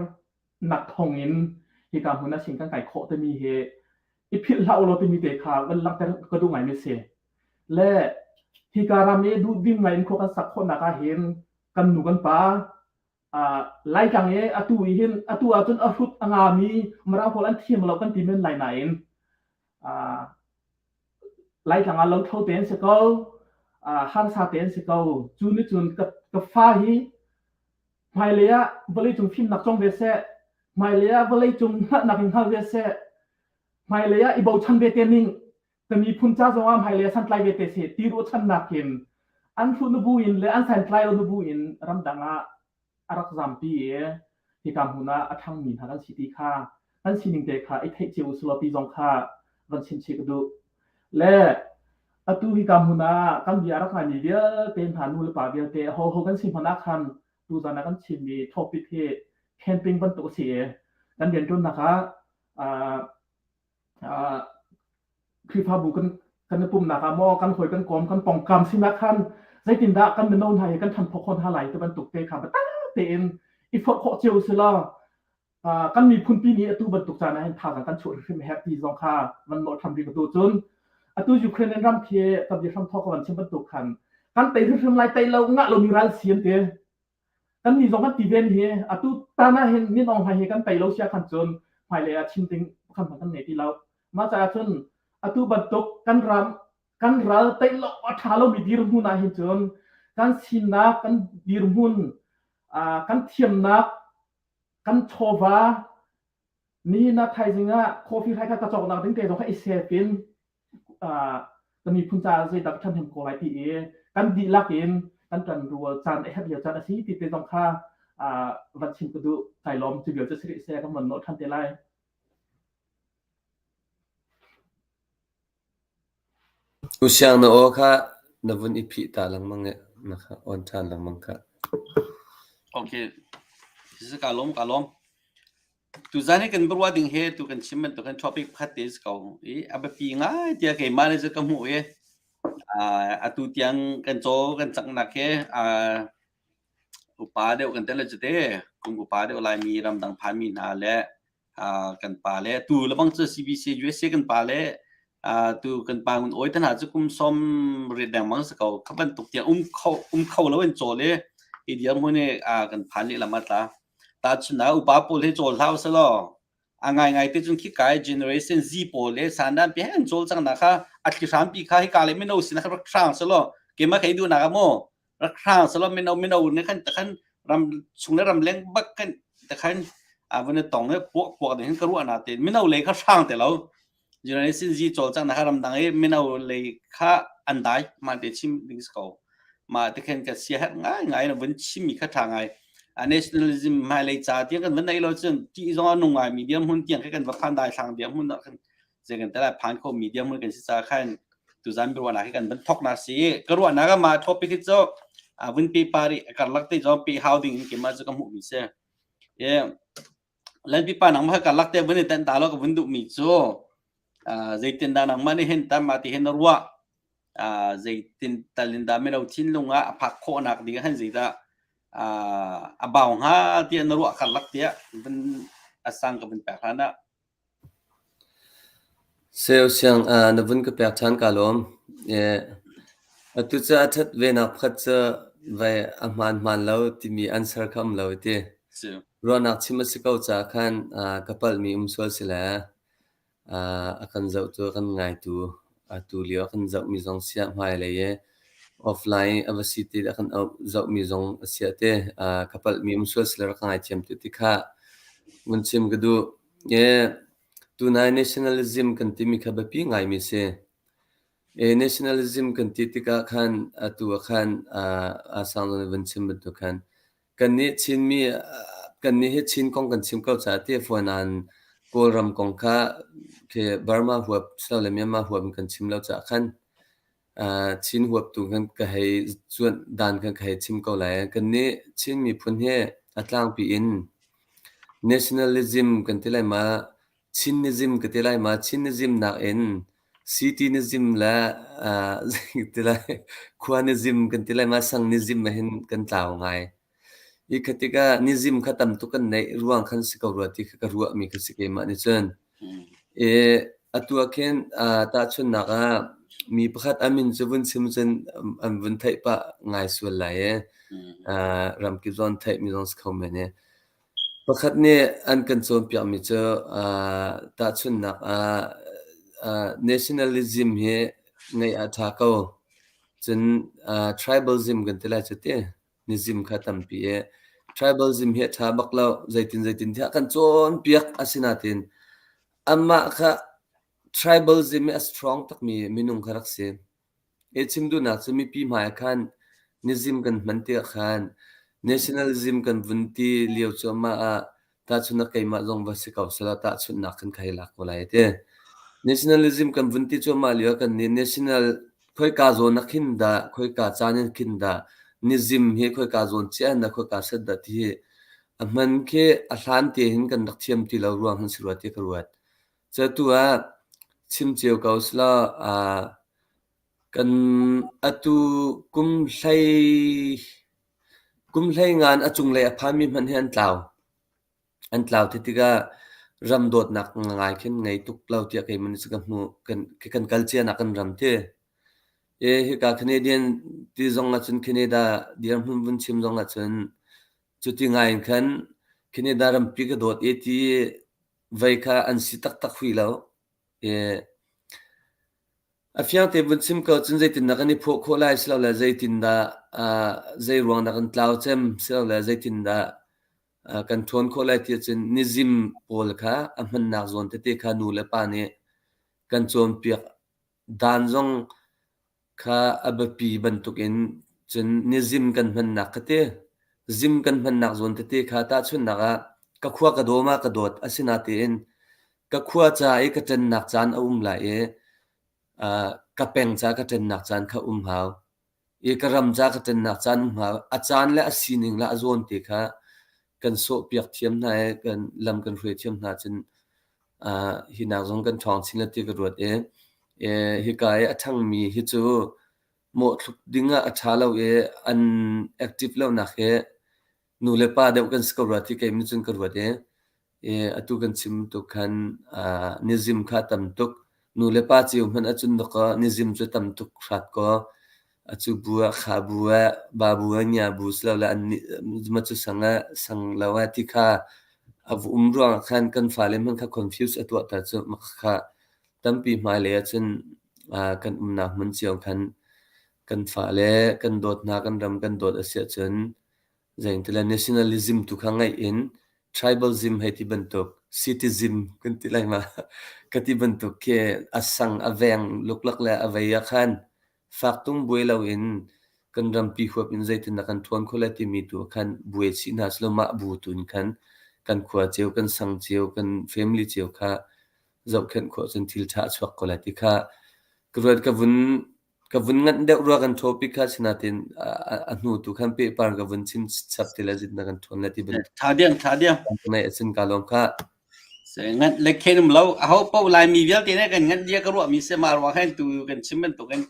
nak thong in hika hmun ah sin kan kai khawh timi hi i philh hlah ulaw timi te kha van langhter ka duh ngaimi si. Le Hika ram i duhdim ngai in khua kan sak khawhnak ah hin kan nu kan pa Laitlang i atu i hin atu ahcun a hrut a ngami Mirang pawl an thiam lo kan ti men lai nain Laitlang ah lothlo te an si ko, harsa te an si ko. Cu nih cun ka fa hi hmailei ah vawleicung fimnak cawng ve seh, hmailei ah vawleicung hngalhnak in hngal ve seh, hmailei ah i bochan ve te ning, ka miphun ca zong ah hmailei ah santlai ve te seh ti ruahchannak in an hruh na bu in le an santlai lo na bu in ramdang ah a rak zampi i hika hmun ah a ṭhangmi hna kan si ti kha kan sining te kha i theih cio usulaw ti zong kha van chim chih ka duh. Le atu hika hmun ah kan bia a rak ngaimi vialte hna nu le pa vialte hoho kan si hmanh ah khan tuzan ah kan chimmi topic hi camping bantuk a si i kan rianṭuannak ah Khrihfabu kan kan i pumhnak ah maw kan hawi kan kawm kan pongkam sinah khan zeitindah kan mino hna hi kan ṭhanphawk khawh hna lai ti bantuk te kha biatak tein i forh khawh cio si law kan miphunpi nih atu bantuk caan ah hin thazaang kan chuah hrimhrim a herh ti zong kha van nawh ṭhan rih ka duh. Cun atu Ukraine ram khi ka bia hram thawk ka van chim bantuk khan kan tei hrimhrim lai tei lo ngah lomi ral si an ti. Kannih zong kan ti ven hi atu tan ah hin Min Aung Hlaing hi kan tei lo sia khan cun hmailei ah chim ding pakhat hmanh kan ngei ti lo. Mah caah cun atu bantuk kan ram kan ral tei lo a ṭha lomi dirhmun ah hin cun kan sinak kan dirhmun kan thiamnak kan chawva nihin ah thaizing ah coffee hrai kha ka cawknak ding te zong kha i save in ka miphun caah zeidah ka ṭhahnem ko lai ti i kan dihlak in kan ṭan rual caan a herh lio caan a si ti te zong kha van chim ka duh. Kai lawm cu vial cu si rih seh kan van nawh ṭhan te lai. Usiang na aw kha na vun i phih ta lengmang i na kha on ṭhan lengmang kha. Okay. Ka lawm ka lawm. Tuzan hi kan biaruah ding hi tu kan chim bantuk hin topic pakhat te si ko i a biapi ngai tiah keimah nih cun ka hmuh i atu tiang kan caw kan canghnak hi upa deuh kan tel cu te kum upa deuh Laimi ramdang phanmi hna le kan pa le tu lebang cu CBC USA kan pa le tu kan pa ngun oi te hna cu kum som riat dengmang si ko kha bantuk tiang um kho um kho lo in cawl i hi dirhmun hi kan phan lehlam a tla. Tahchunhnak upa pawl hi cawl hlah usih a ngaingai te cun khikai generation Z pawl le sandan pi he an cawl cang nak kha a thli hrampi kha hika le mino sin kha rak hrang selaw keimah kei duhnak ah maw rak hrang selaw mino mino ne khan takhan ram chung le ram leng bak kan takhan a vun tong e puak puak ding hin ka ruah na te mino le kha hrang te lo Generation Z cawlcanghnak kha ramdang i mino lei kha an dai mah te chim ding si ko. Mah te khin ka siaherh ngaingai na vun chimmi kha ṭha ngai. A nationalism hmailei ca tiang kan van nei lo cun ṭih zong a nung ngai mi dirhmun tiang khi kan va phan dai thlang dirhmun ah khan zei kan tel phan kho mi dirhmun kan si ca khan tuzan biaruahnak hi kan van thoknak si. Ka ruahnak ah mah topic hi cu a vun pe pari karlak te zong pe hau ding in keimah cu ka hmuh mi si. E Lalpipa nangmah karlak te vun i tenh ta law ka vun duhmi cu zeitindah nangmah nih hin tam ti hin na ruah zeitin tal in dah mino thinlung ah a phak khawhnak ding ah hin zeidah a bau hnga tiah na ruah karlak tiah vun a sang ka vun pek hlan ah Seu-siang na vun ka pek ṭhan kaa lawm. Atu cu a ṭhat venak pakhat cu vei a hmaan hmaan lo timi answer kha um lo i ti. Ruahnak chim a si ko caah khan ka palhmi um sual si le a kan zohtu a kan ngaitu atu lio a kan zohmi zong siah hmailei i offline a va si ti a kan zohmi zong a siah te ka palhmi um sual si le rak ka ngaithiam tu ti kha vun chim ka duh. Tunai nationalism kan timi kha biapi ngaimi si. Nationalism kan ti tikah khan atu ah khan aa sang nawn van chim bantuk khan kannih Chinmi kannih hi Chin kong kan chim ko caah ti a fawi nain Kawlram kong kha khi Burma huap silole Myanmar huap in kan chim lo caah khan Chin huap tu khan ka hei cuanh dan khan ka hei chim ko lai. Kannih Chin miphun hi a tlangpi in nationalism kan ti lai ma, Chinism ka ti lai ma, Chinism nakin Citynism le zei ti lai Khuanism kan ti lai ma, Sangnism ah hin kan tlau ngai. Hi kha tikah nism kha tam tuk kan neih ruang khan si ko rua ti kha ka ruahmi kha si keimah nih cun. I atu ah khin tahchunhnak ah. Mi pakhat a min cu vun chim cun an vun theih pah ngai sual lai i ramkip zong theih mi zong si kho men i. Pakhat nih an kan cawnpiakmi cu tahchunhnak ah nationalism hi ngeih a ṭha ko. Cun tribalism kan ti lai cu ti. Nizim kha tampi i tribalism hi a ṭha bak lo. Zeitin zeitin tiah kan cawnpiak asinain amah kha tribalism hi a strong takmi minung kha rak si. Hi chim duhnak cu mipi hmai ah khan nizim kan hman tikah khan nationalism kan vun ti lio cuahmah ah tahchunhnak keimah zong va si ko selaw tahchunhnak khan ka hei lak ko lai a ti. Nationalism kan vun ti cuahmah lio ah kan nih national khoika zawn ah khin dah khoika caan in khin dah nizim hi khoika zawn ciah in dah khoika set dah ti hi a hman khi a hlan te hin kan rak thiam ti lo ruang hin si rua ti ka ruat. Cu ah chim cio ko selaw kan atu kum hlei kum hlei ngan a cunglei a phanmi hmanh hi an tlau. An tlau ti tikah ram dawtnak ngai khin ngei tuk lo tiah keimah nih cun ka hmuh. Kan kan kal cianak kan ram ti. E hika Canadian ti zong ahcun Canada dirhmun vun chim zong ahcun cuti ngai in khan Canada rampi ka dawt e ti vei kha an si taktak hui lo. I a fiang te vun chim ko cun zeitindah kan i phawh khawh lai silole zeitindah uh, zei ruang dah kan tlau cem silole zeitindah uh, kan ṭhawn khawh lai ti ahcun nizim pawl kha a hmannak zawn tete kha nu le pa nih kan cawnpiak dan zong kha a biapi bantukin cun nizim kan hmannak kha ti zim kan hmannak zawn tete kha tahchunhnak ah ka khua ka dawm ah ka dawt asinatein ka khua ca i ka ṭannak caan a um lai i uh, ka peng ca ka ṭannak caan kha um hau i ka ram ca ka ṭannak caan um hau a caan le a sining le a zawn te kha kan sawhpiak thiam hna i kan lam kan hruai thiam hna cun uh, hi nak zong kan ṭhawng chin la ti ka ruat i hika i a ṭhangmi hi cu mawhthluk ding ah a ṭha lo i an active lonak hi nu le pa deuh kan si ko rua ti keimah cun ka ruat i atu kan chim tuk khan nizim kha tam tuk nu le pa cio hmanh ahcun dawkaw nizim cu tam tuk hrat kaw acu bu ah kha bu ah ba bu ah nya bu silole an nih ma cu sang ah sang lo ah ti kha a va um ruangah khan kan fale hmanh kha confuse a tuahter cu mah kha tampi hmailei ahcun kan umnak hmun cio khan kan fale kan dawt hna kan ram kan dawt a si ahcun zeintile nationalism tu kha ngaih in tribalism hei ti bantuk citizen kan ti lai ma ka ti bantuk khi a sang a veng luklak le a vei ah khan fak tung buai lo in kan rampi huap in zeitindah kan ṭhuan khawh lai timi tu ah khan buai chih hna selaw mah bu tu in khan kan khua cio kan sang cio kan family cio kha zohkhenh khawh cun thil ṭha a chuak ko lai ti kha ka ruat ka vun ka vun nganh deuh rua kan topic kha sinatin a hnu tu khan pehpar ka vun chim chap ti le zit na kan ṭhawn le ti bantuk Tha diam tha diam. nei acun ka lawm kha Se ngan le khen um lo aho po Laimi vialte ne kan ngan dia ka ruah mi se ma ruang khan tu kan chim bantuk in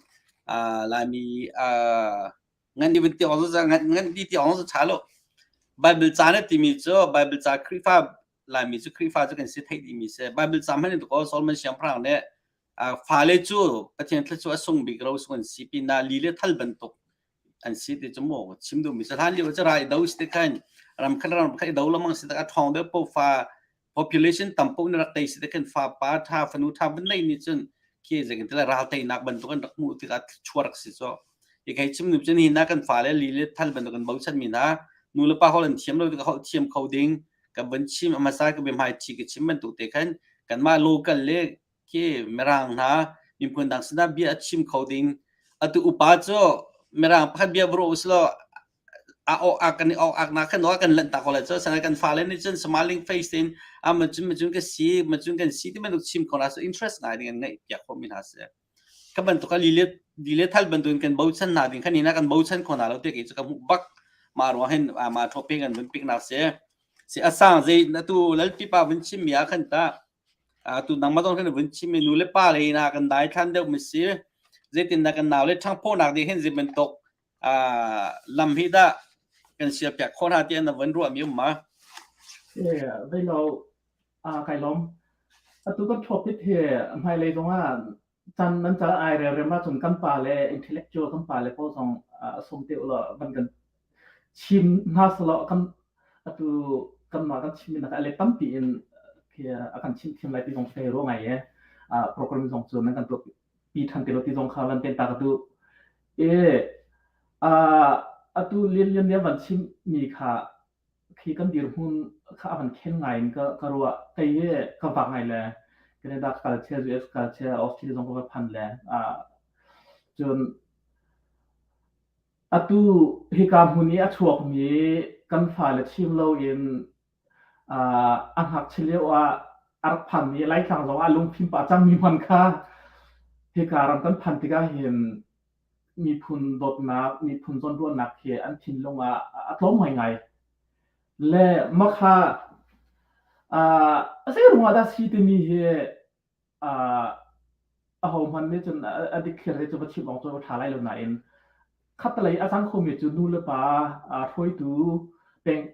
Laimi ngan ni ti ong za ngan ngan di ti ong za cha lo Bible ca na timi cu Bible ca Khrihfa Laimi cu Khrihfa cu kan si theih dimi si Bible ca hmanh in ko Solomon siangpahrang nih fale cu Pathian thluachuah a sung bik ro sung an si pinah li le thal bantuk an si ti cu mu chim duhmi si hlan lio cu rai do si te khan ram khat ram khat i do lamang si tak a ṭhawng deuh po fa population tam poh na rak tei si te khan fa pa ṭha fanu ṭha van nei nih cun khi zeitin tila ral teinak bantuk an rak hmuh tikah chuak si so hi kai chim nu cun hi na kan fale li le thal bantuk kan bochan mi hna nu le pa holh an thiam lo tikah holh thiam kho ding kan van chim amasa ka bia hmai thi ka chim bantuk te khan kanmah local le khi mirang hna miphun dang sinah bia a chim kho ding atu upa cu mirang pakhat bia varo uslo a awk ak kan i awk ak na khan kan lanh ta ko lai cu sangai kan fale nih cun smiling face in a ma cun ma cun ka si ma cun kan si ti bantuk chim ko na so interest ngai ding an ngeih piak kho mi hna si ka bantuk a lile lile thal bantuk in kan bochan hna ding khan ina kan bochan kho na lo te ke chu ka hmuh bak ma ruang hin ma topic an vun pik na si si asang zei na tu lalpi pa vun chim mi ah khan ta tu nangmah zong khan vun chim mi nu le pa le ina kan dai thlan deuh mi si zeitin dah kan nau le ṭhangphonak ding hin zei bantuk lam hi dah kan sialpiak khawh hna tiah na vun ruah mi um ma? Vei lo kai lawm. Atu kan topic hi hmailei zong ah. Caan nan ca ai relrem ahcun kan pa le intellectual kan pa le pawl zong sawm te ulaw van kan chim hna selaw kan atu kanmah kan chimmi nak a let tampi in a kan chim thiam lai ti zong thei ruah ngai e program zong cu nan kan tuah pi than te lo ti zong kha van pen ta ka duh. E atu lian lian nih van chim mi kha khi kan dirhmun kha a van khen ngai in ka ka ruah. Kei hi ka vak ngai le Canada ka kal chia, US ka kal chia, Australia zong ka va phan le cun atu hika hmun i a chuakmi kan fale chim loin a ngakchia lio ah a rak phanmi Laitlang zong ah lungfim pah cangmi hman kha hika ram kan phan tikah hin miphun dawtnak, miphun zawnruahnak hi an thinlung ah a tlawm ngaingai. Le mah kha a zei ruangah dah si timi hi ahohmanh nih cun a dikthliar hi cu va chim awk cu a ṭha lai lo nain khattelei a cang khomi cu nu le pa hruaitu peng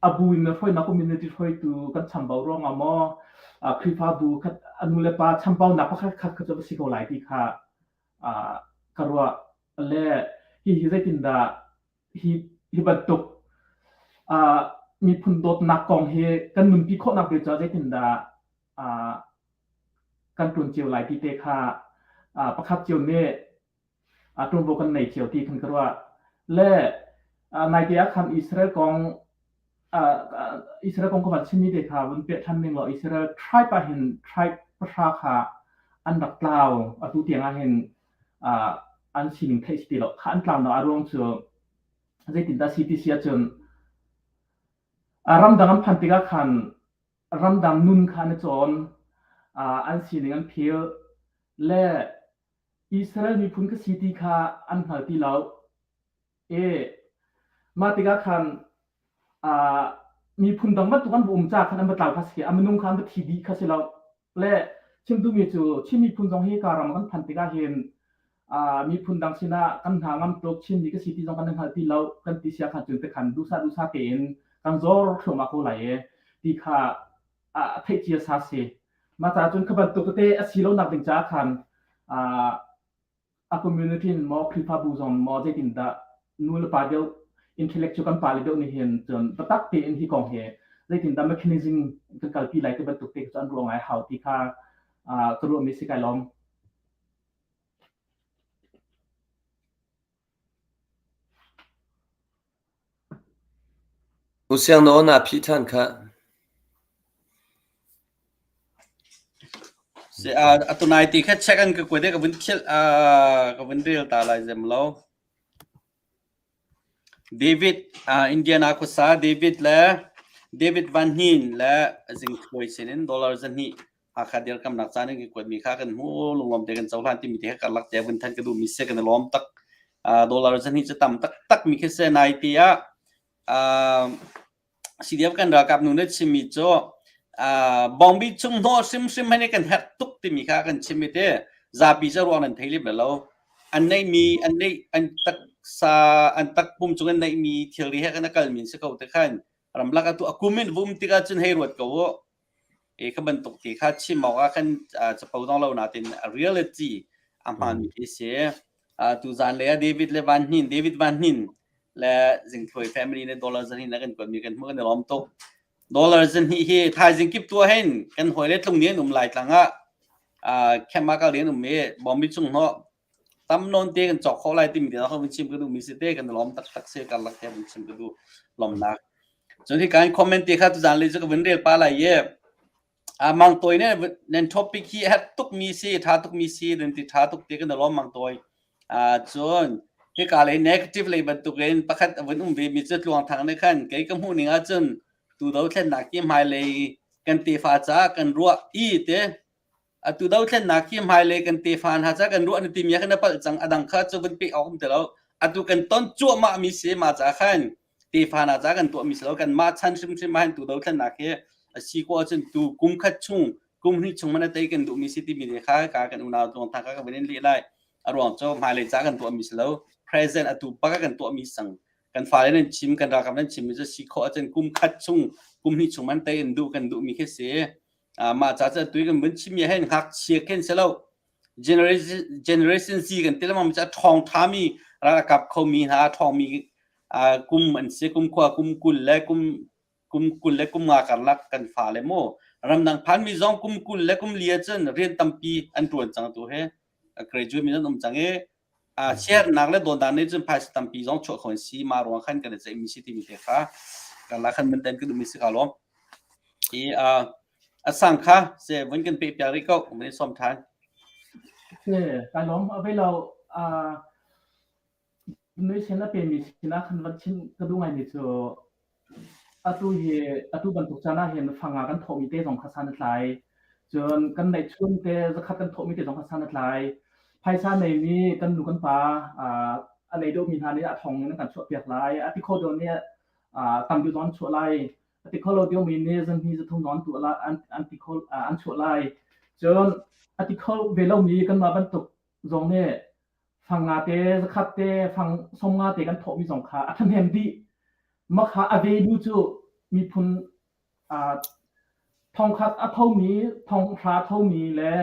a bu in hruainak community hruaitu kan chambau ruangah maw Khrihfabu khat a nu le pa chambaunak pakhat khat kha cu va si ko lai ti kha ka ruah. Le hihi zeitindah hi hi bantuk miphun dawtnak kong hi kan nunpi khawhnak ding caah zeitindah kan ṭuan cio lai ti te kha pakhat cio nih ṭuanvo kan nei cio ti khan ka ruah. Le naite ah khan Israel kong Israel kong ka van chimmi te kha vun peh ṭhan ning law Israel tribe ah hin tribe pahra kha an rak tlau atu tiang ah hin an sining theih si ti lo. Kha an tlaunak a ruang cu zeitindah si ti si ahcun ramdang an phan tikah khan ramdang nun kha an i cawn, an sining an phil le Israel miphun ka si ti kha an hngal ti lo. I mah tikah khan miphun dang bantuk an va um caah khan an va tlau kha si, a minung kha an va thi dih kha si lo. Le chim duhmi cu Chin miphun zong hi ka ram kan phanh tikah hin miphun dang sinah kan hna ngam tuk Chinmi ka si ti zong kan i hngal ti lo kan ti sia khan cun tikhan duhsah duhsah tein kan zor thluahmah ko lai i ti kha a theih cia sa si. Mah caah cun kha bantuk tete a si lonak ding caah khan a community in maw Khrihfabu zong maw zeitindah nu le pa deuh intellectual kan pale deuh nih hin cun biatak tein hi kong hi zeitindah mechanism kan kalpi lai ti bantuk te cu an ruah ngai hau ti kha ka ruahmi si kai lawm. U Siang na aw naa phih ṭhan khah. Atunai ti kha check an ka kuat i ka vun philh ka vun rel ta lai zem lo. David Indiana khuasa David le David Van Hnin le Zingthuai sinin dollar 200 Hakha dirkamnak caan in kan kuatmi kha kan hmu lunglawm te kan cohlan timi te kha karlak te vun than ka duhmi si kan i lawm tak. Dollar 200 cu tam taktak mi khi si nai ti ah CDF kan ralkap nu nih chimmi cu bawngbi chung hnawh hrimhrim hi kan herh tuk timi kha kan chim i te zapi cu ruang nan thei lem lo. An neihmi an neih an taksa an takpum cung an neihmi thilri he kan a kalmi si ko te khan ramlak atu a kum in vum tikah cun hei ruat ko u. E kha bantuk ti kha chim awk ah khan capo dong lo natin reality a hmaanmi khi si. Tu zan le ah David le Van Hnin David Van Hnin le Zingthluai family nih dollar 200 na kan kuatmi kan hmuh kan i lawm tuk. Dollar 200 hi thaizing kip tuah hin kan hawi le tlung ni an um lai tlang ah camp ah kal an um i bawmbi chung hnawh tam nawn te kan cawk khawh lai timi te vun chim ka duh mi si te kan i lawm taktak si karlak te vun chim ka duh lawmnak. Cun hi kan comment te kha tuzan le cu ka vun rel pa lai i Mang Tawi nih nan topic hi a tuk mi si tha tuk mi si nan ti tha tuk te kan i lawm Mang Tawi. Cun hika lei negative lei bantukin pakhat a vun um ve mi cu Tluang Thang nih khan kei ka hmuh ning ahcun tu dothlennak hi hmailei kan tefa caah kan ruah i te atu dothlennak hi hmailei kan tefa hna caah kan ruah na timi khan a palh cang a dang kha cu vun pek awk um ti lo atu kan ton cuahmah mi si ma ca khan tefa hna caah kan tuah mi si lo kan mah chan hrimhrim ah hin tu dothlennak hi a si ko ahcun tu kum khat chung kum hnih chung man a tei kan duh mi si timi ne kha ka kan unau tluang thang ka ka van in leh lai a ruang cu hmailei ca kan tuah mi si lo present atu bak kan tuah mi sang kan fale nan chim kan ralkap nan chim mi cu si khawh ahcun kum khat chung kum hnih chung man tei in duh kan duh mi khi si mah ca cu tui kan vun chim mi hen ngakchia khen si lo. Generation Generation Z kan ti lengmang mi cu a ṭhawng ṭhami ral a kap khomi hna a ṭhawngmi kum an si kum khua kum 20 le kum kum 20 le kum nga karlak kan fale mu ramdang phanmi zong kum 20 le kum li ahcun rian tampi an ṭuan cang tu he graduate mi an um cang i siarnak le dawndan nih cun phaisa tampi zong chuah kho an si ma ruang khan kan i ceihmi si timi te kha kan la khan man ten kan duhmi si ka lawm i a sang kha se vun kan pe piak rih ko mun i som than Se kai lawm a vei lo Nui sen a pemi sinah khan van chim ka duh ngaimi cu atu hi atu bantuk caan ah hin fanga kan thawhmi te zong kha san a tlai. Cun kan neihchun te zakhat kan thawhmi te zong kha san a tlai. Phaisa neimi kan nu kan pa a nei deuhmi hna nih a thong in an kan chuahpiak lai. A ti kho deuh nih tam deuh zong an chuah lai. A ti kho lo deuhmi nih zan hnih zathum zong an tuah lai an an ti kho an chuah lai. Cun a ti kho ve lomi kanmah bantuk zong nih fang nga te zakhat te fang som nga te kan thawhmi zong kha a ṭhahnem dih. Mah kha a velu cu miphun thongkhat a thomi thonghra thomi le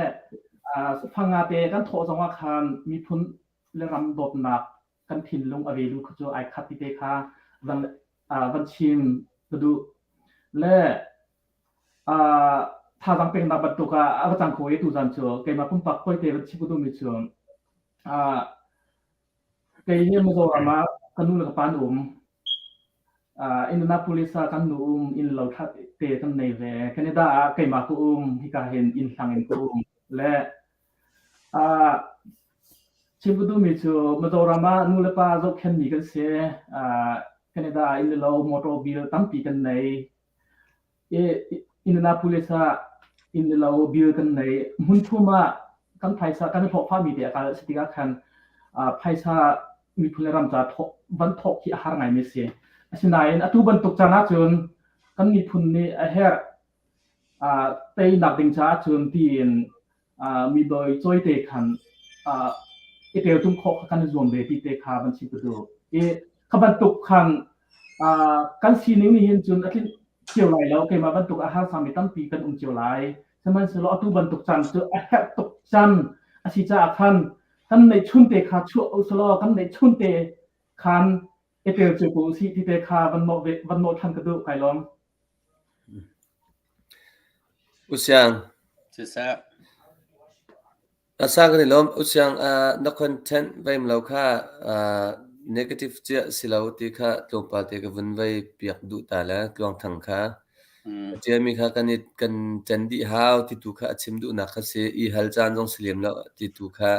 fang nga te kan thawh zong ah khan miphun le ram dawtnak kan thinlung a velu kha cu ai khat ti te kha van van chim ka duh. Le thazaang peknak bantuk ah a va cang kho i tuzan cu keimah pumpak toite van chim ka duhmi cu kei hi Mizoram ah ka nu le ka pa an um. Indianapolis ah kan nu um, inn lo ṭha te kan nei ve. Canada ah keimah ka um, hika hin inn hlang in ka um. Le chim ka duhmi cu Mizoram ah nu le pa zohkhenmi kan si. Canada ah inn le lo motor bill tampi kan nei. Indianapolis ah inn le lo bill kan nei. Hmunthum ah kan phaisa kan i hlawhfahmi te a kal si tikah khan phaisa miphun le ram ca van thawk hi a har ngaimi a si. Asinain atu bantuk caan ahcun kan miphun nih a herh teinak ding caah cun tiin mi doi cawite khan i teltum khawh kha kan i zuam ve ti te kha van chim ka duh. I kha bantuk khan kan sining nih hin cun a tlinh cio lai lo. Keimah bantuk a harsami tampi kan um cio lai. Sihmanhsehlaw atu bantuk caan cu a herh tuk caan a si caah khan kan neihchun te kha chuah usulaw kan neihchun te khan i tel cio ko usih ti te kha van nawh ve van nawh ṭhan ka duh kai lawm. Usiang. Siseh. Asa kan i lawm. Usiang na content veim lo kha negative cia si lo ti kha tlawmpal te ka vun vei piak duh ta le tluang thang kha. A ṭialmi kha kan i kan ṭen dih hau ti tu kha a chim duhnak kha si. I hal caan zong si lem lo ti tu kha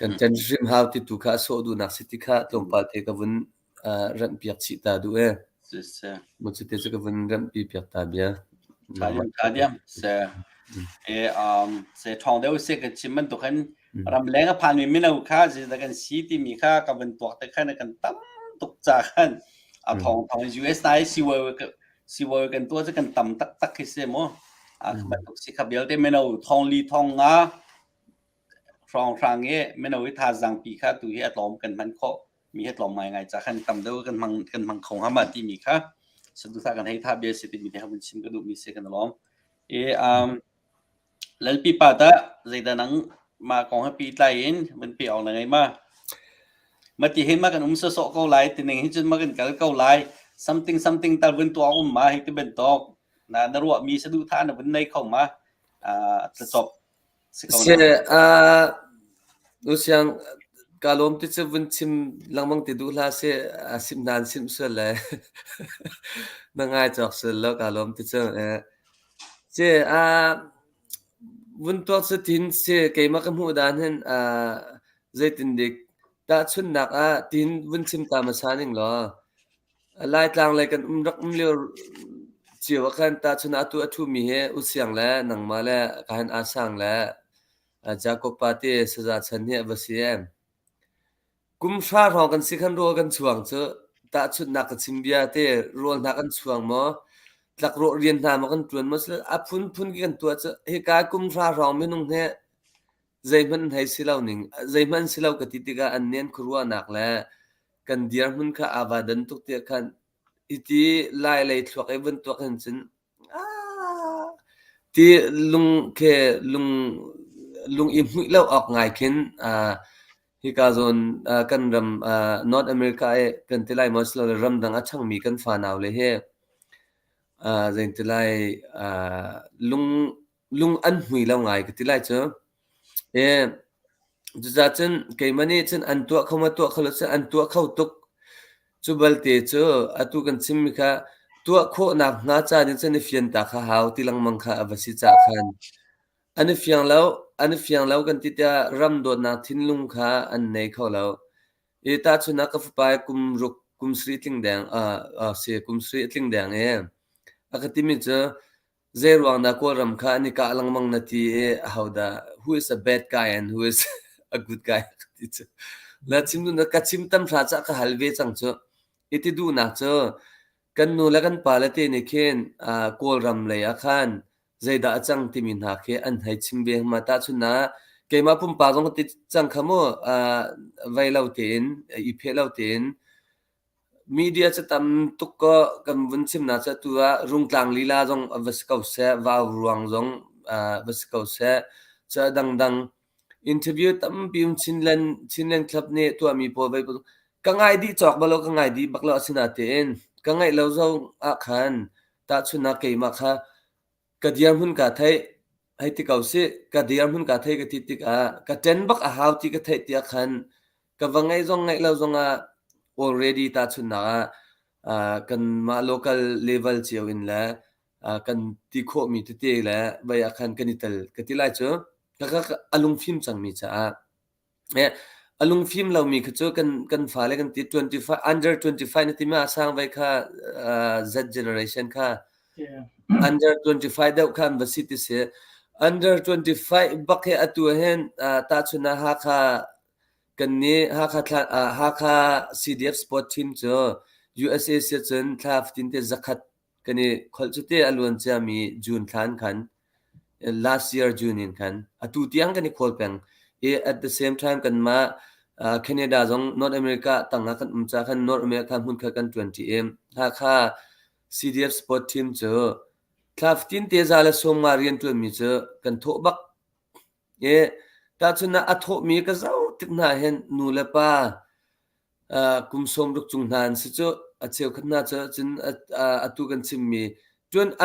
kan ṭen hrim hau ti tu kha a sawh duhnak si ti kha tlawmpal te ka vun remh piak chih ta duh e. Siseh. Mu cu te cu ka vun remhpi piak ta bia. Tha diam tha diam se e um se thong deuh se kan chim bantuk hin ramleng a phanmi mino kha zeidah kan si timi kha ka van tuak te khan kan tam tuk ca khan a thong thong US nai siwai siwai kan tuah cu kan tam tak tak khi se mu a bantuk si kha belte mino thong li thong nga hrawnghrang i mino i thazaang pi kha tu hi a tlawm kan hman khawh mi hi tlawm ngaingai ca khan tam deuh kan hmang kan hmang kho hnga ma timi kha saduhthah kan hei tha bia si timi te kha vun chim ka duh mi si kan lawm i um lalpi pa ta zeidah nang ma kong he pi tlai in vun pe ong na ngei ma ma ti hin ma kan um so ko lai ti ning hi cun ma kan kal ko lai something something tal vun tuah um ma hi ti bantuk na na ruah mi saduhthah na vun nei kho ma tla si ko na. Uh, Usiang ka lawm ti cu vun chim lengmang ti duh hlah sih a sim nan sim sual le na ngai cawk sual lo ka lawm ti cu ce a vun tuak cu tin si keimah ka hmuh dan hin zeitin dik tahchunnak ah tin vun chim ta hmasa ning law Laitlang lei kan um rak um lio cio ah khan tahchun ah atu a ṭhumi hi Usiang le nangmah le kahin Asang le Jakob pa te saza chan hi a va si em. Kum hra hrawng kan si khan rawl kan chuang cu tahchunhnak ka chim bia te rawl hna kan chuang maw tlakrawh rian hna maw kan ṭuan maw a phunphun khi kan tuah cu hika kum hra hrawng minung he zeihmanh hei si lo ning zeihmanh si lo ka ti tikah an nen khuaruahnak le kan dirhmun kha aa va dan tuk tiah khan hiti lai lei thluak i vun tuak hin cun ti lung khe lung lung i hmuih lo awk ngai khin hika zawn kan ram North America i kan ti lai maw silole ramdang a ṭhangmi kan fanau le hi zeiti lai lung lung an hmui lo ngai ka ti lai cu. E cucaah cun keimah nih cun an tuah kho maw tuah kho lo cun an tuah kho tuk. Cu balte cu atu kan chimmi kha tuah khawhnak hnga ca nih cun i fian ta kha hau ti lengmang kha a va si caah khan an i fiang lo, an i fiang lo kan ti tiah ram dawtnak thinlung kha an nei kho lo. I tahchun ah ka fapa kum ruk kum sarih tling deng si kum sarih a tling deng i a ka timi cu Zeiruang dah Kawlram kha an i kah lengmang na ti i ahodah who is a bad guy and who is a good guy ka ti cu. Na chim duhnak ka chim tam hra cah ka hal ve cang cu. I ti duhnak cu kan nu le kan pa le te nih khin Kawlram lei ah khan zeidah a cang timi hna khi an hei chim ve ma tahchun ah keimah pumpak zong ka ti cang kha mu vei lo tein i pheh lo tein Media cu tam tuk kaw kan vun chimnak cu atu ah Rungtlang lila zong va si ko seh, Vauruang zong va si ko seh, cu a dangdang interview tampi um Chinland, Chinland Club nih tuahmi pawl voi ka ngai dih cawk bal lo, ka ngai dih bak lo asinain ka ngaih lo zong ah khan tahchunhnak keimah kha Ka dirhmun kaa theih, hei ti ko sih. Ka dirhmun kaa theih ka ti tikah ka ṭen bak a hau ti ka theih tiah khan ka va ngeih zong ngeih lo zongah already tahchunhnak ah uh, kanmah local level cio in le uh, kan ti khawhmi tete le vei ah khan kan i tel ka ti lai cu ka ka a lungfim cangmi caah A lungfim lomi kha cu kan fale kan ti 25 under 25 na timi a sang ve kha Z generation kha under 25 deuh kha an va si ti si. Under 25 bak hi atu hin tahchun ah Hakha kan nih Hakha Hakha CDF sport team cu USA si cun thla fatin te zakhat kan i kholh cu te a luan ciami June thla in khan last year June in khan atu tiang kan i khawl peng i at the same time kanmah Canada zong North America tangah kan um ca khan North America hmun kha kan ṭuan ṭi i Hakha CDF sport team cu thla fatin te za le sawm nga rian ṭuanmi cu kan thawh bak i tahchun ah a thawhmi ka zoh tik hna hin nu le pa kum sawmruk cung hna an si cu. A cheukhat hna cu cun atu kan chimmi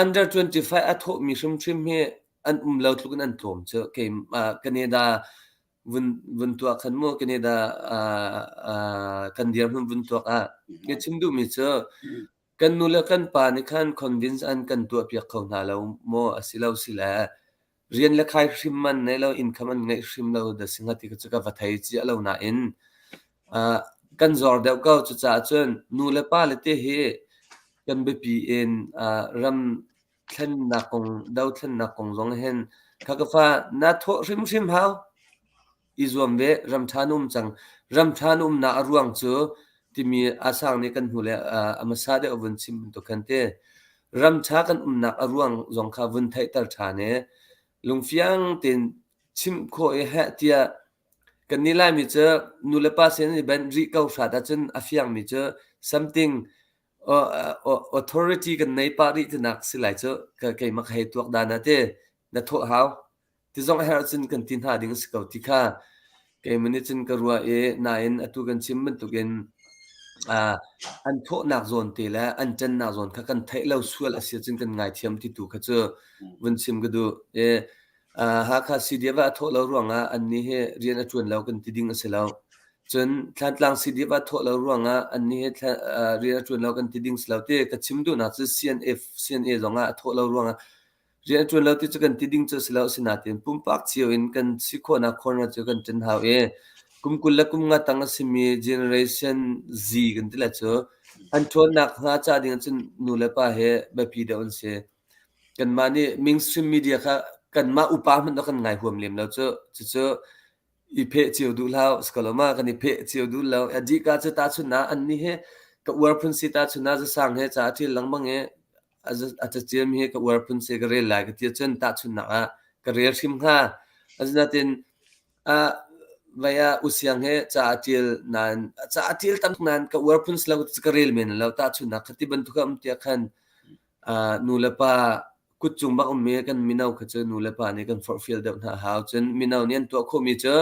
under 25 a thawhmi hrimhrim hi an um lo tluk in an tlawm cu. Kei Canada vun vun tuah khan mu Canada kan dirhmun vun tuak ah ka chim duhmi cu kan nu le kan pa nih khan convince an kan tuahpiak kho hna lo maw a si lo sile rian le khai hrim man nei lo income an ngeih hrim lo da si hnga ti cu ka va thei cia lo nain uh, kan zor deuh ko cucaah cun nu le pa le te hi kan biapi in uh, ram thlennak kong dothlennak kong zong hin kha ka fa na thawh hrimhrim hau i zuam ve ram ṭha na um cang ram ṭha na umnak a ruang cu timi asang nih kan hnu le a hmasa deuh vun chim bantuk khan te ram ṭha kan umnak a ruang zong kha vun theihter ṭhan i lungfiang tein chimh khawh i heh tiah kan nih Laimi cu nu le pa sin i banh rih ko hrat ahcun a fiangmi cu something authority kan nei pah rih tinak si lai cu keimah ka hei tuak dan ah ti na thawh hau Ti zong a herh cun kan ti hna ding a si ko ti kha keimah nih cun ka ruah i nain atu kan chim bantukin an thawhnak zawn te le an ṭannak zawn kha kan theih lo sual a si ahcun kan ngaithiam ti tu kha cu vun chim ka duh. I Hakha CDF ah a thawh lo ruangah annih hi rian a ṭuan lo kan ti ding a si lo. Cun Thlantlang CDF ah thawh lo ruangah annih hi rian a ṭuan lo kan ti ding si lo ti ka chim duhnak cu CNF, CNA zongah a thawh lo ruangah Rian a ṭuan lo ti cu kan ti ding cu a si lo. Asinain pumpak cio in kan si khawhnak corner cu kan ṭan hau i kum 20 le kum nga tang a simi generation Z kan ti lai cu an ṭhawnnak hnga ca ding ahcun nu le pa he biapi deuh an si. Kanmah nih mainstream media kha kanmah upa hmanh kan ngai huam lem lo cu. Cucu i pheh cio duh hlah si ko lo ma kan i pheh cio duh lo. A dih ka cu tahchun ah annih hi ka uar phun si tahchun ah zasang he ca a ṭil lengmang i a caciam hi ka uar phun si ka rel lai ka ti ahcun tahchunhnak ah ka rel hrim hnga. Asinain ah vai ah usiang he ca a ṭial nain ca a ṭial tam nain ka uar phun si lo ka rel men lo tahchunhnak kha ti bantuk a um tiah khan nu le pa Kutcung bak ummi kan mino kha cu nu le pa nih kan forhfial deuh hna a hau. Cun mino nih an tuah khawhmi cu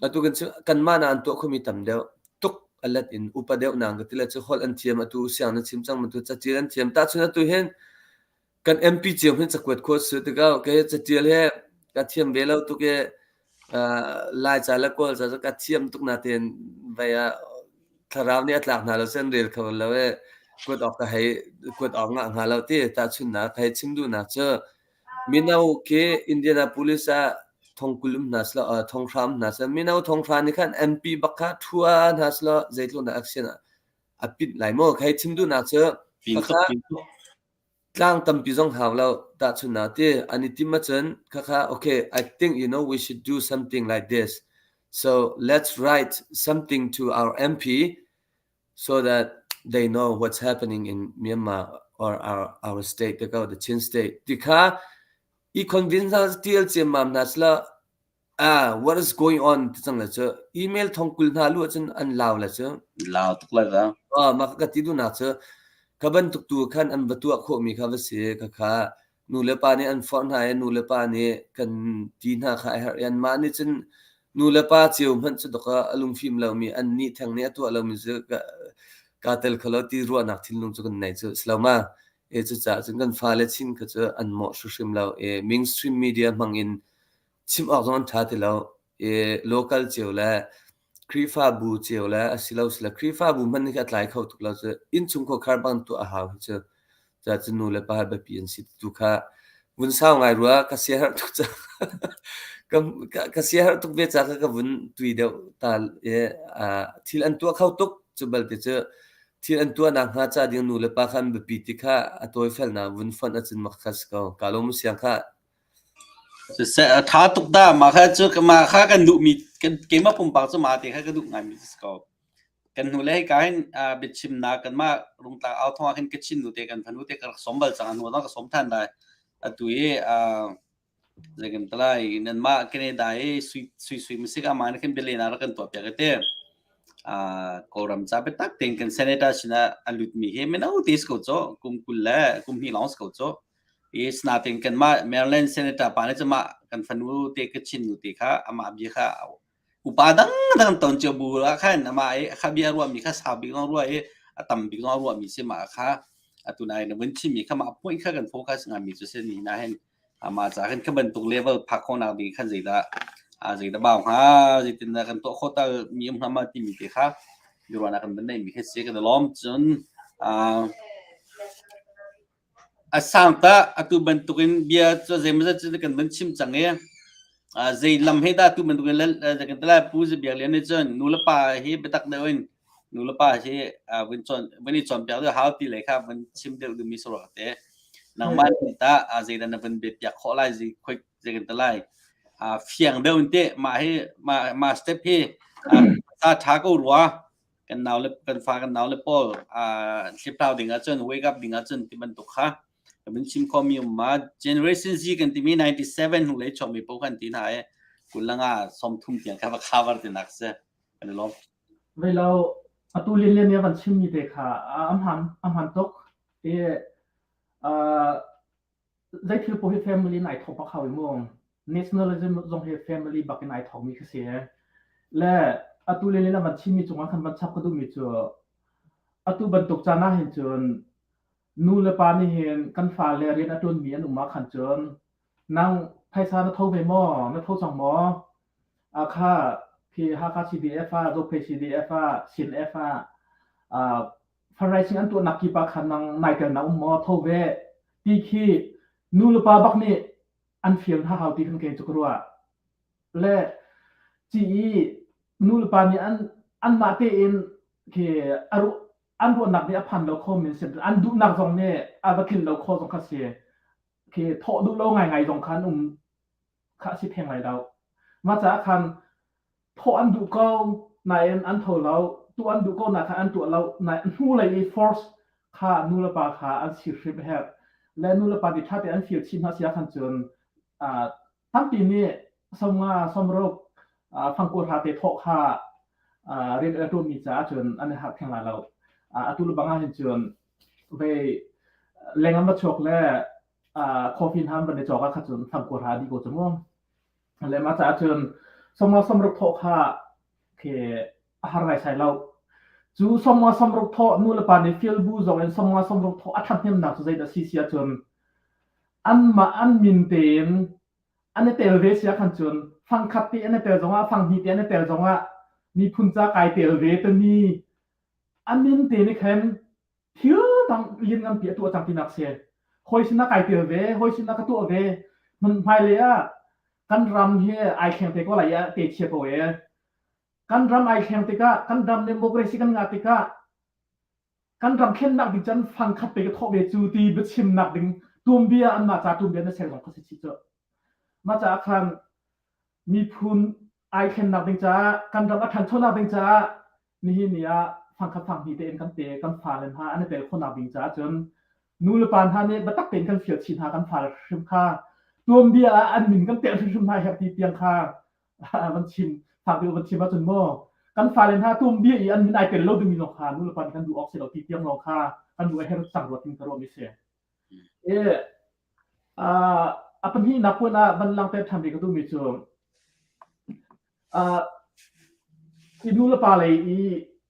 atu kan chim kanmah nak an tuah khawhmi tam deuh tuk a let in upa deuh nang ka ti le cu holh an thiam atu siang na chim cang bantuk catial an thiam tahchun atu hin kan MP cio hin cakuat khawh si tikah kei catial he ka thiam ve lo tuk i Laica le Kawlca cu ka thiam tuk natein vei ah thlarau nih a tlak hna lo cun rel kho lo i kuat awk ka hei kuat awk ngah hnga lo ti tahchunhnak ka hei chim duhnak cu mino khi Indianapolis ah thongkul um hna selaw thonghra um hna selaw mino thonghra nih khan MP bak kha ṭhua hna selaw zeitluk dah action a pit lai maw ka hei chim duhnak cu khakha Tlang tampi zong hau lo. Tahchunhnak ti an i timh ahcun khakha okay I think you know we should do something like this. So let's write something to our MP so that they know what's happening in Myanmar or our, our state, the, the Chin state. Ti kha i convince hna tial ciammam hna sila Ah, what is going on ti cang le cu email thong 20 hna lu ahcun an lau le cu. Lau tuk lai da. Ah, mah ka ti duhnak cu ka bantuk tu khan an va tuah khawhmi kha va si ka kha nu le pa nih an forh hna i nu le pa nih kan ti hna kha a herh i anmah nih cun nu le pa cio hmanh cu dawk a lungfim lomi an nih theng nih a tuah lomi cu ka, ka tel kho lo ti ruahnak thinlung cu kan nei cu si lo ma e cucaah cun kan fale chin kha cu an mawh hrimhrim lo e mainstream media hmang in Chim awk zong an ṭha ti lo i local cio le Khrihfabu cio le a si lo sile Khrihfabu hmanh nih a tlai kho tuk lo cu innchung khuakhar bang tuah a hau hi cu. Cucaah cun nu le pa biapi an si tu kha vun sau ngai rua ka siaherh tuk ca ka, ka siaherh tuk ve ca kha ka vun tui deuh ta i thil an tuah kho tuk cu balte cu thil an tuah nak hnga ca ding nu le pa kha an biapi ti kha a tawifelnak vun fonh ahcun mak kha si ko. Ka lawm siang kha Siseh a ṭha tuk dah. Mah kha cu mah kha kan duhmi kan keimah pumpak cu mah te kha ka duh ngaimi si ko. Kan hnu le hika hin biachimnak kanmah Rungtlang au thawng ah khin ka Chin nute kan fanu te ka rak sawm bal cang. A hnu zong ka sawm ṭhan lai. Atu i zei kan ti lai nanmah Canada i sui sui sui musik amah nih khin bialehnak rak kan tuah piak i ti. Kawlram ca biatak tein kan senator sinah a lutmi hi mino te si ko cu kum 20 le kum hnih lawng si ko cu. I sinain kanmah Maryland Senator pa nih cun mah kan fanu te ka Chin nu te kha amah bia kha upa dangdang ton cio bu ah khan amah i kha bia ruahmi kha sau bik zong ruah i a tam bik zong ruahmi si mah kha atu nai na vun chimmi kha mah point kha kan focus ngami cu si ni na hin amah ca khan kha bantuk level phak khawhnak ding khan zeidah zeidah bau hnga zeitindah kan tuah khawh tal mi um hnga ma timi te kha biaruahnak kan van neihmi kha si kan i lawm cun A sang tah atu bantukin bia cu zeimawzat cu kan van chim cang i zei lam he dah atu bantukin kan ti lai Pu Za Biak Lian nih cun nu le pa hi biatak deuh in nu le pa hi vun cawn vun i cawnpiak deuh hau ti lei kha vun chim deuh duhmi si rua ka ti. Nangmah nih tah zeidah na vun biapiak khawh lai zei khoi zei kan ti lai fiang deuh in teh mah hi mah mah step hi ta ṭha ko rua kan nau le kan fa kan nau le pawl hliphlau ding ahcun wake up ding ahcun ti bantuk kha kan min chim khomi um ma generation Z kan timi 97 hnu lei chuakmi paoh kan ti hna i kulanga 30 tiang kha va cover ti nak si kan i lawm Vei lo atu lin le ne van chimmi te kha am han am han tuk i Zei thil paoh hi family in ai thawk bak hau i mu. Nationalism zong hi family bak in ai thawkmi khi si. Le atu le le van chimmi cungah khan van chap ka duhmi cu atu bantuk caan ah hin cun nu le pa nih hin kan fale rian a ṭuanmi an um ah khan cun nang phaisa na tho ve maw? Na tho cang maw? A kha khi Hakha CDF ah, Zophei CDF ah, CNF ah, uh, fundraising an tuahnak kip ah khan nang nai tel na um maw tho ve ti khi nu le pa bak nih an fial hna hau ti kan kei cu ka ruah le ci i nu le pa nih an anmah tein khi aru an ruahnak nih a phan lo kho min sim an duhnak zong nih a va tlin lo kho zong kha si khi thawh duh lo ngaingai zong khan um kha a si theng lai lo. Mah caah khan thawh an duh ko nain an tho lo, tuah an duh ko na kha an tuah lo. Nain hnulei i force kha nu le pa kha an si hrim a herh. Le nu le pa nih ṭha tein an feel chih hna si ahkhan cun tampi nih somnga somruk fangkua hra te thawh kha rian a ṭuanmi caah cun an i harh theng lai lo. Atu le bang ah hin cun vei leng an va chuak le coffee hna van i cawk ah kha cun fangkua hra dih ko cu mu. Le mah caah cun 50 60 thawh kha khi a har ngaisai lo. Cu 50 60 thawh nu le pa nih fial bu zong in 50 60 thawh a ṭhathnemnak cu zeidah si si ahcun anmah an min tein an i tel ve si ahkhan cun fangkhat te an i tel zongah fanghnih te an i tel zongah miphun ca kai tel ve timi a min te nih khan thil dang liannganpi a tuah cang tinak si. Hawi sinah kai tel ve, hawi sinah ka tuah ve. Hmailei ah kan ram hi ai thleng te ko lai i te chia ko e. Kan ram ai thleng tikah, kan ram democracy kan ngah tikah kan ram thlennak ding cun fangkhat te ka thawh ve cu ti biachimnak ding tuanbia anmah ca tuanbia na ser zong kha si chih cu. Mah caah khan miphun ai thlennak ding caah kan ram a ṭhanchonak ding caah nihin ni ah fangkhat fanghnih tein kan te kan fale hna an i tel khawhnak ding caah cun nu le pa hna nih biatak tein kan fial chih hna kan fale hrim kha tuanbia ah an min kan telh hrimhrim hna herh ti tiang kha van chim fak deuh van chim ahcun maw kan fale hna tuanbia i an min ai tel lo dingmi zong kha nu le pa nih kan duh awk si lo ti tiang lawng kha kan duh a her cang rua tin ka ruahmi si. E, a pahnihnak puan ah van langhter ṭhan rih ka duhmi cu i nu le pa lei i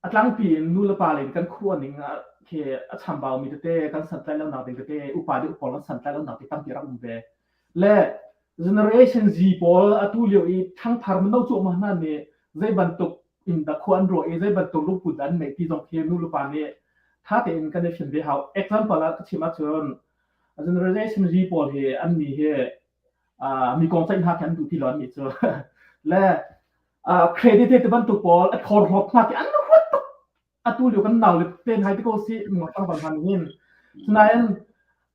a tlangpi in nu le pa lei in kan khua ning khi a chambaumi tete kan santlaih lonak ding tete upa deuh pawl kan santlaih lonak ding tampi rak um ve. Le Generation Z pawl atu lio i ṭhangthar mino cuahmah hna nih zei bantuk in dah khua an ruah i zei bantuk lungput dah an neih ti zong khi nu le pa nih ṭha tein kan i fian ve hau. Example ah ka chim ahcun Generation Z pawl hi an nih hi mi kong ceih hna khi an duh ti lo an nih cu. Le credit te bantuk pawl a thawrhlawt hna khi an huat tuk. Atu lio kan nau le ten hai ti ko si tlangval hna nih hin. Sinain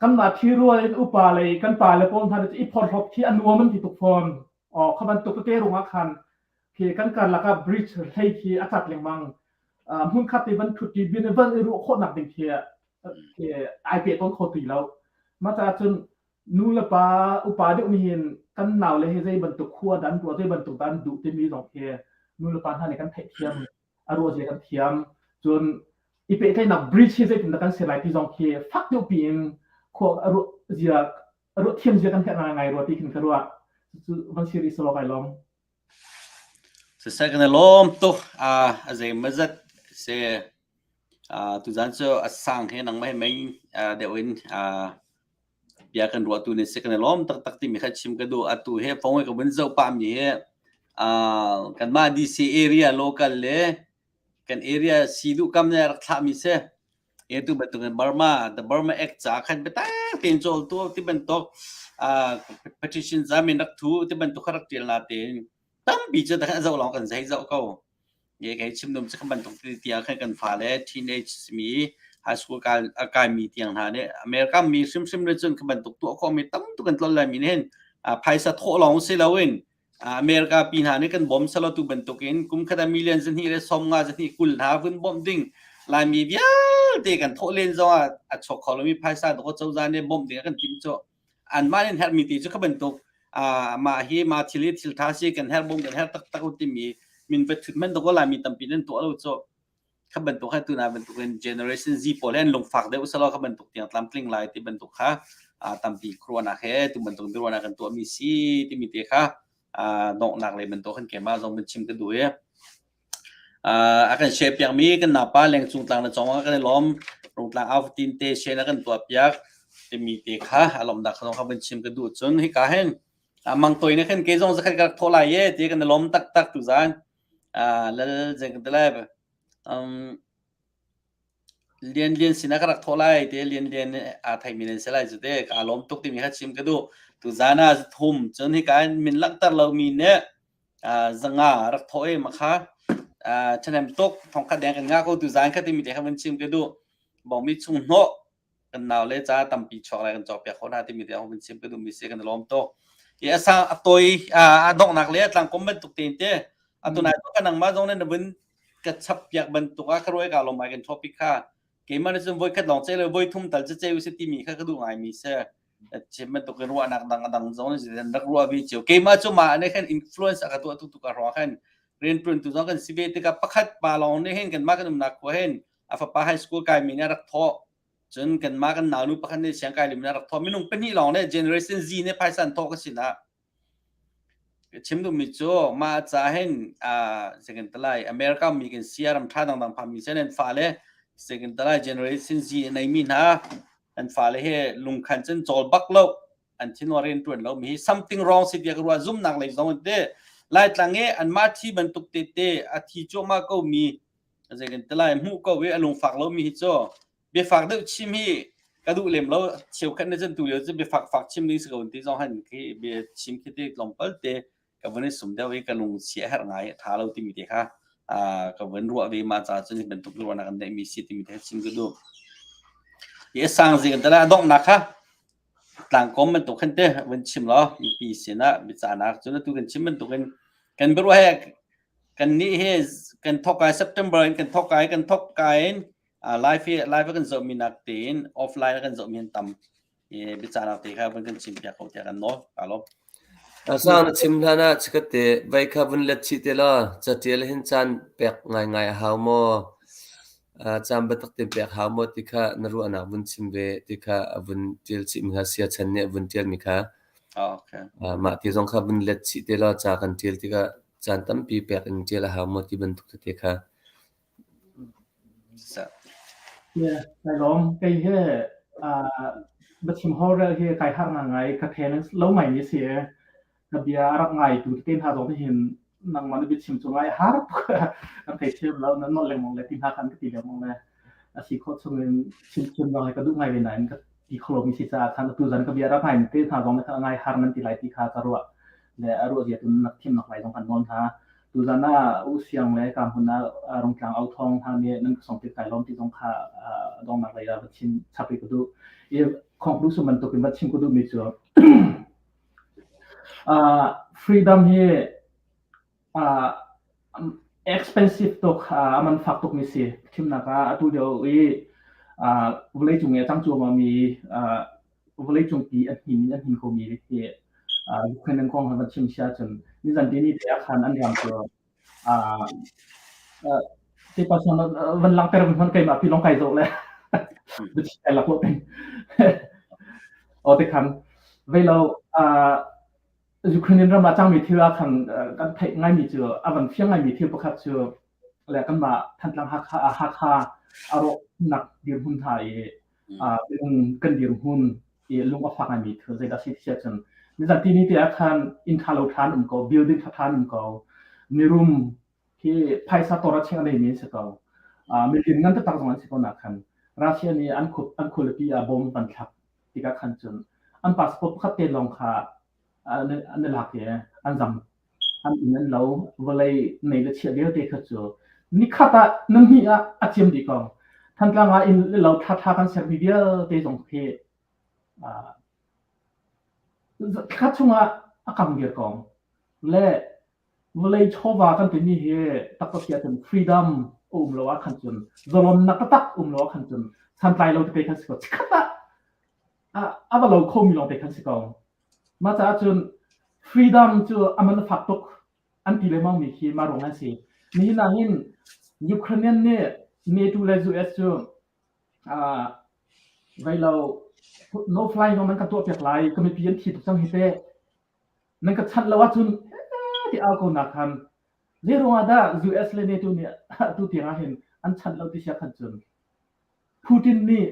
kanmah ṭhirual in upa lei kan pa le pawl hna nih i phorhlawt khi a nuam an ti tuk fawn. Aw kha bantuk tete ruangah khan khi kan karlak ah bridge hlei khi a cat lengmang. Hmunkhat te van ṭhut ṭi bin i van i ruah khawhnak ding khi ai peh tawn kho ti lo. Mah caah cun nu le pa upa deuh nih hin kan nau le hi zei bantuk khua dan ruah zei bantuk dan duh timi zong khi nu le pa hna nih kan theihthiam a ruah zia kan thiam. Cun i pehtlaihnak bridge hi zeitindah kan ser lai ti zong khi fak deuh piin khua a ruah zia a ruah thiam zia kan herh ngai rua ti khin ka ruah. Cucu van si rih selaw kai lawm. Siseh kan i lawm tuk. A zeimawzat si tuzan cu a sang he nangmah he mei deuh in bia kan ruahtu nih si kan i lawm taktak timi kha chim ka duh. Atu he phone ka vun zoh pahmi hi kanmah DC area local le kan area si duh kam nih rak thlahmi si. Atu bantukin Burma, the Burma Act ca khan biatak tein cawl tu ti bantuk petition zamin rak thu ti bantuk kha rak tial na tein tampi cu a zoh lawng kan zei zoh ko. Nge kei chim dum cu bantuk tiang khan kan fale teenage simi high school kai a kaimi tiang hna nih America mi hrimhrim le cun kha bantuk tuah khawhmi tam tuk kan tlol lai mi nih hin phaisa thawh lawng si loin America pi hna nih kan bawm selo tu bantukin kum khat ah million zahnih le 50 zahnih 20 hna vun bawmh ding Laimi vialte kan thawh len zong ah a chuak kho lomi phaisa dawh cozah nih bawmh ding a kan timh cu anmah nih herhmi ti cu kha bantuk mah hi mah thil hi thil tha si kan herh bawm kan herh taktak timi min va thut man dawk Laimi tampi nan tuah lo cu kha bantuk kha tuna bantuk in generation Z pawl he an lungfak deuh selaw kha bantuk tiang tlamtling lai ti bantuk kha tampi khuaruahnak he tu bantuk biaruahnak kan tuahmi si timi te kha donghnak le bantuk kan keimah zong van chim ka duh i A kan share piakmi kan naupa lengcung tlang le cawng ah kan i lawm. Rungtlang au fatin te share na kan tuah piak timi te kha a lawmnak kha zong kha vun chim ka duh. Cun hika hin mang toi na khin kei zong zakhat ka rak thawh lai ye ti kan i lawm taktak tuzan. Lal zeng kan ti lai. Um, Lian Lian sinah ka rak thawh lai ti Lian Lian nih aa theimi nan si lai cu te kaa lawm tuk timi kha chim ka duh. Tuzan ah thum cun hika in min langhter lomi nih zanga rak thawh i makha ṭhahnem tuk thongkhat deng kan ngah ko tuzan kha timi te kha van chim ka duh. Bawngmi chung hnawh kan nau le ca tampi chuak lai kan cawk piak khawh hna timi te kan chim ka duhmi si kan i lawm tuk. I a sang a toi a donghnak le a tlangkom bantuk tein te atu nai ka nangmah zong nih na vun ka chap piak bantuk ah ka ruai ka lawm ai kan topic kha keimah nih cun voi khat lawng ce le voi thum tal ce ce u si timi kha ka duh ngai mi si chim bantuk in ruahnak dang a dang zong nih rak ruah ve cio keimah cu mah nih khan influence a ka tuah tu tuk a ruang khan riantuan tu zong kan si ve tikah pakhat pa lawng nih hin kanmah kan umnak khua hin a fapa high school kai mi nih a rak thawh. Cun kanmah kan naunu pakhat nih siangkai lim in a rak thawh. Minung pahnih lawng nih Generation Z nih phaisa an thawh ka sinah. Ka chim duhmi cu mah ca hin second talai America mi kan si ram ṭha dangdang phami sen an fale second talai Generation Z a neimi hna an fale he lungkhan cun cawl bak lo an thinua rian ṭuan lo mi hi something wrong si tiah ka ruah zumnak lei zong in te Laitlang i anmah thi bantuk tete a thi cuahmah ko mi zei kan ti lai hmuh ko i a lungfak lomi hi cu biafak deuh chim hi ka duh lem lo cheukhat na cun tu lio cu biafak fak chim ding si ko ti zong han khi bia chim khi te tlawmpal te ka vun i sum deuh i ka lung sia herh ngai tha lo timi te kha ka vun ruah ve ma ca cun hi bantuk ruahnak kan neih mi si timi te chim ka duh i sang zing tala donghnak kha tlangkom bantuk khan te vun chim law mipi sinah bicanak cun atu kan chim bantukin kan biaruah he kan nih hi kan thok kai September in kan thok kai kan thok kai in live hi live kan zoh mi nak tein offline kan zoh mi an tam i bicanak te kha vun kan chim piak ko tiah kan nawl ka lawm. Asang na chim hlan ah chikat te vai kha vun let chih te law catial hin caan pek ngaingai a hau maw? Caan biatak te pek hau maw ti kha na ruahnak vun chim ve ti kha a vun tial chih mi kha sia chan nih a vun tial mi kha. Okay. Mah ti zong kha vun let chih te law ca kan tial tikah caan tampi pek in ṭial a hau maw ti bantuk tete kha. Yeah, kai lawm. Kei he biachim horel hi kai harh ngai ka then lo ngai mi si. Ka bia a rak ngai tu te hna zong hin nangmah na biachim cu ngai har tuk kan thei thiam lo nan nolh lengmang le ti hna khan ka ti lengmang le a si khawh chung in chim thiam zong hi ka duh ngai ve nain ka ti kho lomi si caah khan atu zan ka bia rak ngai te hna zong nih ngai har nan ti lai ti kha ka ruah le a ruah zia tun nak thiam nak lai zong kan nawl hna tuzan ah u siang le ka hmun ah rungtlang au thong hna nih nan ka song ti kai lom ti zong kha dongnak lei ah va chim chap ka duh i conclusion bantuk in va chim ka duh mi cu freedom hi Expensive tuk, a man fak tukmi si. Thimnak ah atu lio i vawleicung i a cang cuahmahmi vawleicung pi a hnin in a hnin khomi hi Ukraine kong han van chim si ahcun nizan tini te ah khan an ram cu te pa van langhter van hman keimah pi lawng kai zoh le biachim kai lak lo peng. Aw te khan vei lo Ukrainian ram ah cangmi thil ah khan kan theih ngaimi cu a van fiang ngaimi thil pakhat cu le kanmah Thantlang Hakha Hakha a rawhnak dirhmun hna i minung kan dirhmun i lung a fak ngaimi thil zeidah si ti ahcun nizan tini te ah khan inn ṭha lo ṭha an um ko building ṭha ṭha an um ko mirum hi phaisa tor a cheng a neimi an si ko milian ngan taktak zong an si ko nak khan Russia nih an khup an khualipi ah bom van thlak tikah khan cun an passport pakhat te lawng kha an i lak i an zam an inn an lo vawlei nei le chia vialte kha cu nikhat ah nan hnih ah a ciam dih ko Thantlang ah inn le lo ṭhaṭha kan sermi vialte zong khi thla chungah a kang viar ko le vawlei chawva kan timi hi taktak si ahcun freedom a um lo ahkhan cun zalonnak taktak um lo ahkhan cun santlai lo tete khan si ko chikkhat ah a va lo khomi lawng te khan si ko mah caah cun freedom cu a man a fak tuk an ti lengmang mi khi mah ruang an si nihin ah hin Ukrainian nih NATO le US cu vei lo no fly zone nan kan tuah piak lai ka mipi an thi tuk cang hi teh Nan ka chanh lo ahcun ti au ko nak khan zei ruangah dah US le NATO nih atu tiang ah hin an chanh lo ti sia khan cun Putin nih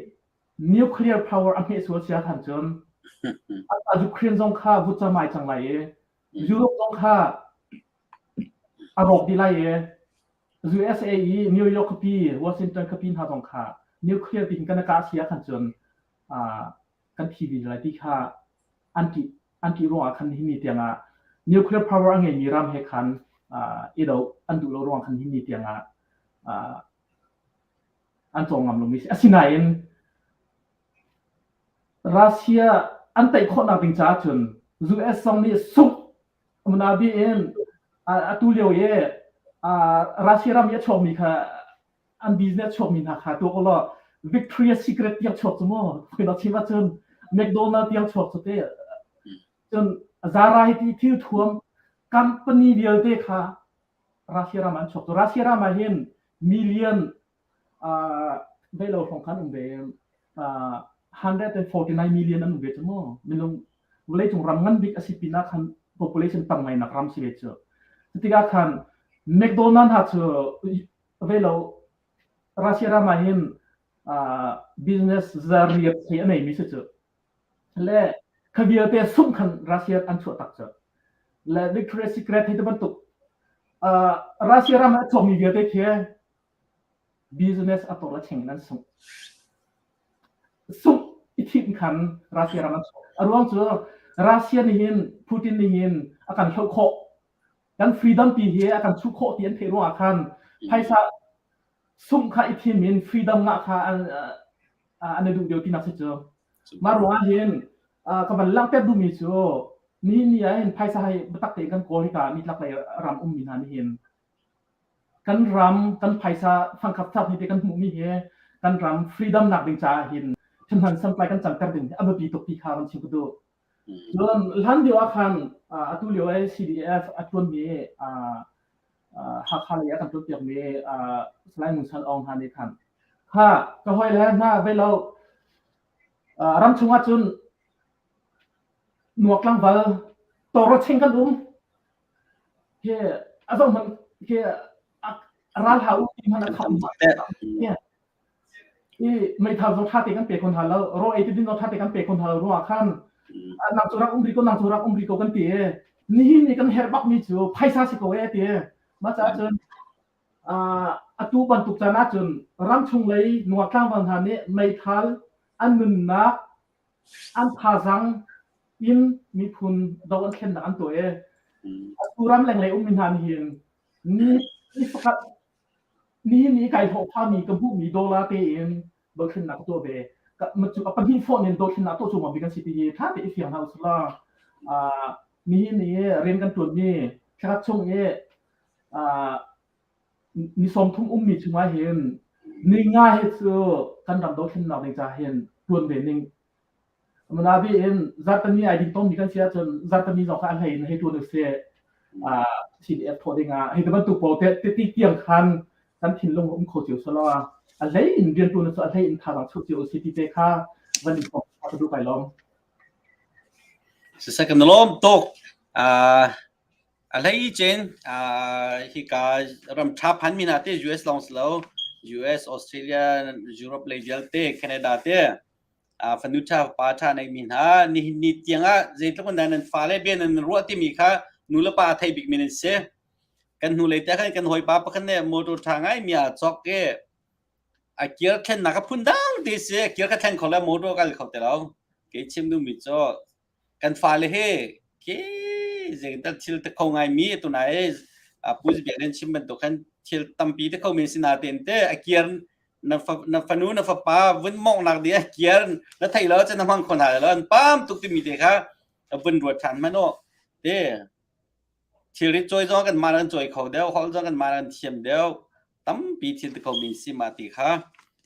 nuclear power a hmeh sual sia khan cun Ukraine zong kha vutcam ai cang lai i Europe zong kha a rawk dih lai i USA i New York khuapi Washington khuapi hna zong kha nuclear tin kan kah sia khan cun kan thi dih lai ti kha an ṭih an ṭih ruangah khan hi ni tiangah nuclear power a ngeimi ram he khan i doh an duh lo ruang khan hi ni tiangah an cawng ngam lomi si. Asinain Russia an tei khawhnak ding caah cun US zong nih sungh munabi in atu lio i Russia ram i a chuakmi kha an business chuakmi hna kha tuak ulaw Victoria's Secret tiang chuak cu mu na chim ahcun McDonald tiang chuak cu te cun Zara hi ti thil thuam company vialte kha Russia ram an chuak cu Russia ram ah hin million uh, vei lo hrawng khan um ve. 149 million an um ve cu mu. Minung vawleicung ram ngan bik a si pinah khan population tam ngai nak ram si ve cu. Cutikah khan McDonald hna cu ve lo Russia ram ah hin business zariat thei a neimi si cu. Le kha vialte sungh khan Russia an chuah tak cu. Le Victoria's Secret hei ti bantuk Russia ram ah a chuakmi vialte khi business a tor a cheng in an sungh. Sungh i thim khan Russia ram an chuak. A ruang cu Russia nih hin Putin nih hin a kan hloh khawh. Kan freedom ti hi a kan chuh khawh ti an theih ruangah khan phaisa sungh kha i thim in freedom ngah kha an an i duh deuh tinak si cu. Mah ruangah hin ka van langhter duhmi cu nihin ni ah hin phaisa hi biatak tein kan kawl hika nitlaklei ram ummi hna nih hin kan ram kan phaisa fangkhat thak hi te kan hmuhmi hi kan ram freedom nak ding caah hin ṭhahnem santlai kan canter ding hi a biapi tuk ti kha van chim ka duh. Cun hlan lio ah khan atu lio i CDF a ṭuanmi Hakha lei ah kan ṭuanpiakmi Salai Ngun San Aung hna nih khan kha ka hawi le hna ve lo ram chung ah cun nuak tlangval tawro cheng kan um khi a zoh hmanh khi ral hau ti hmanh a kham I meithal zong ṭha te kan pe kho hna lo, raw ei ti din zong ṭha te kan pe kho hna lo ruangah khan nang cu rak um rih ko, nang cu rak um rih ko kan ti i nihin ni kan herh bakmi cu phaisa si ko ee ti. Mah caah cun atu bantuk caan ahcun ramchung lei nungak tlangval hna nih meithal an nunnak an thazaang in miphun do an thlennak an tuah i atu ram lenglei ummi hna nih hin ni ni pakhat Nihin i kai hlawhfami ka hmuhmi dollar tein dothlennak ka tuah ve. Cu a pahnih fawh in dothlennak tuah cuahmah mi kan si ti hi ṭha tein i fiang hna usih law nihin i rian kan ṭuanmi thlakhat chung i ni 30 ummi chungah hin ni nga hi cu kan ram dothlennak ding caah hin ṭuan ve ning. Manabi in zartani ai ding tongmi kan si ahcun zartani zong kha a hlei in hei ṭuan usih. CDF thawh dingah hi bantuk pawl te ti tiang khan kan thinlung um kho cio selaw a hlei in rianṭuan cu a hlei in thazaang chuah cio usih ti te kha van in ka duh kai lawm. Siseh kan lawm tuk. A hlei cin hika ram ṭha phanmi hna te US lawng si lo US, Australia, Europe lei vialte, Canada te fanu ṭha pa ṭha neimi hna nihin ni tiangah zeitluk in dah nan fale bia nan ruah timi kha nu le pa a thei bikmi nan si. Kan hnulei te khan kan hawipa pakhat nih motor ṭha ngaimi aa cawk i a kir thlennak a phun dang ti si a kir kha thleng kho le motor kal kho ti lo. Kei chim duhmi cu kan fale hi khi zeital thil te kho ngaimi tunai Pu Biak nan chim bantuk khan thil tampi te kho men si natein te a kiar na fanu na fapa vun mongnak ding a kiar na thei lo cun na hmang kho hna lo an pam tuk timi te kha vun ruat ṭhan hmanh u te Thilrit cawi zong kanmah kan cawi kho deuh, holh zong kanmah kan thiam deuh. Tampi thil ti khomi si mah ti kha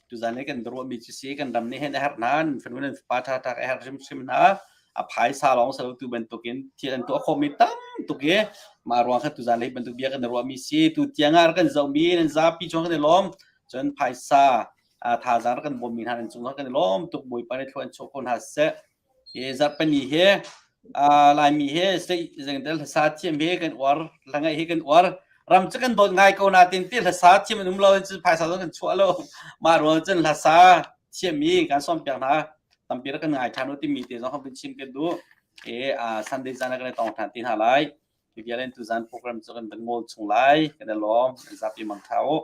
tuzan i kan ruahmi cu si kan ram nih hin a herh hna nan fanu nan fapa ṭhaṭha a herh hrimhrim hna. A phaisa lawng si lo tu bantukin thil an tuah khawhmi tam tuk i mah ruang kha tuzan hi bantuk bia kan ruahmi si. Tu tiang ah kan zohmi nan zapi chung kan i lawm. Cun phaisa thazaang kan bawmmi hna nan cung kan i lawm tuk. Bawipa nih thlua in chuah ko hna seh. Hi zarhpini hi Laimi hi zeingdel hlasa thiam hi kan uar, hla ngaih hi kan uar. Ram cu kan dawt ngai ko nain ti hlasa thiam an um lo cun phaisa zong kan chuah lo. Mah ruang cun hlasa thiam hi kan sawmpiak hna. Tampi rak kan ngai ṭhan u timi te zong kan chim kan duh. I Sunday zan ah kan i tong ṭhan ti hna lai. Hi vial in tuzan program cu kan van ngol chung lai. Kan i lawm. Zapi mang ṭha u.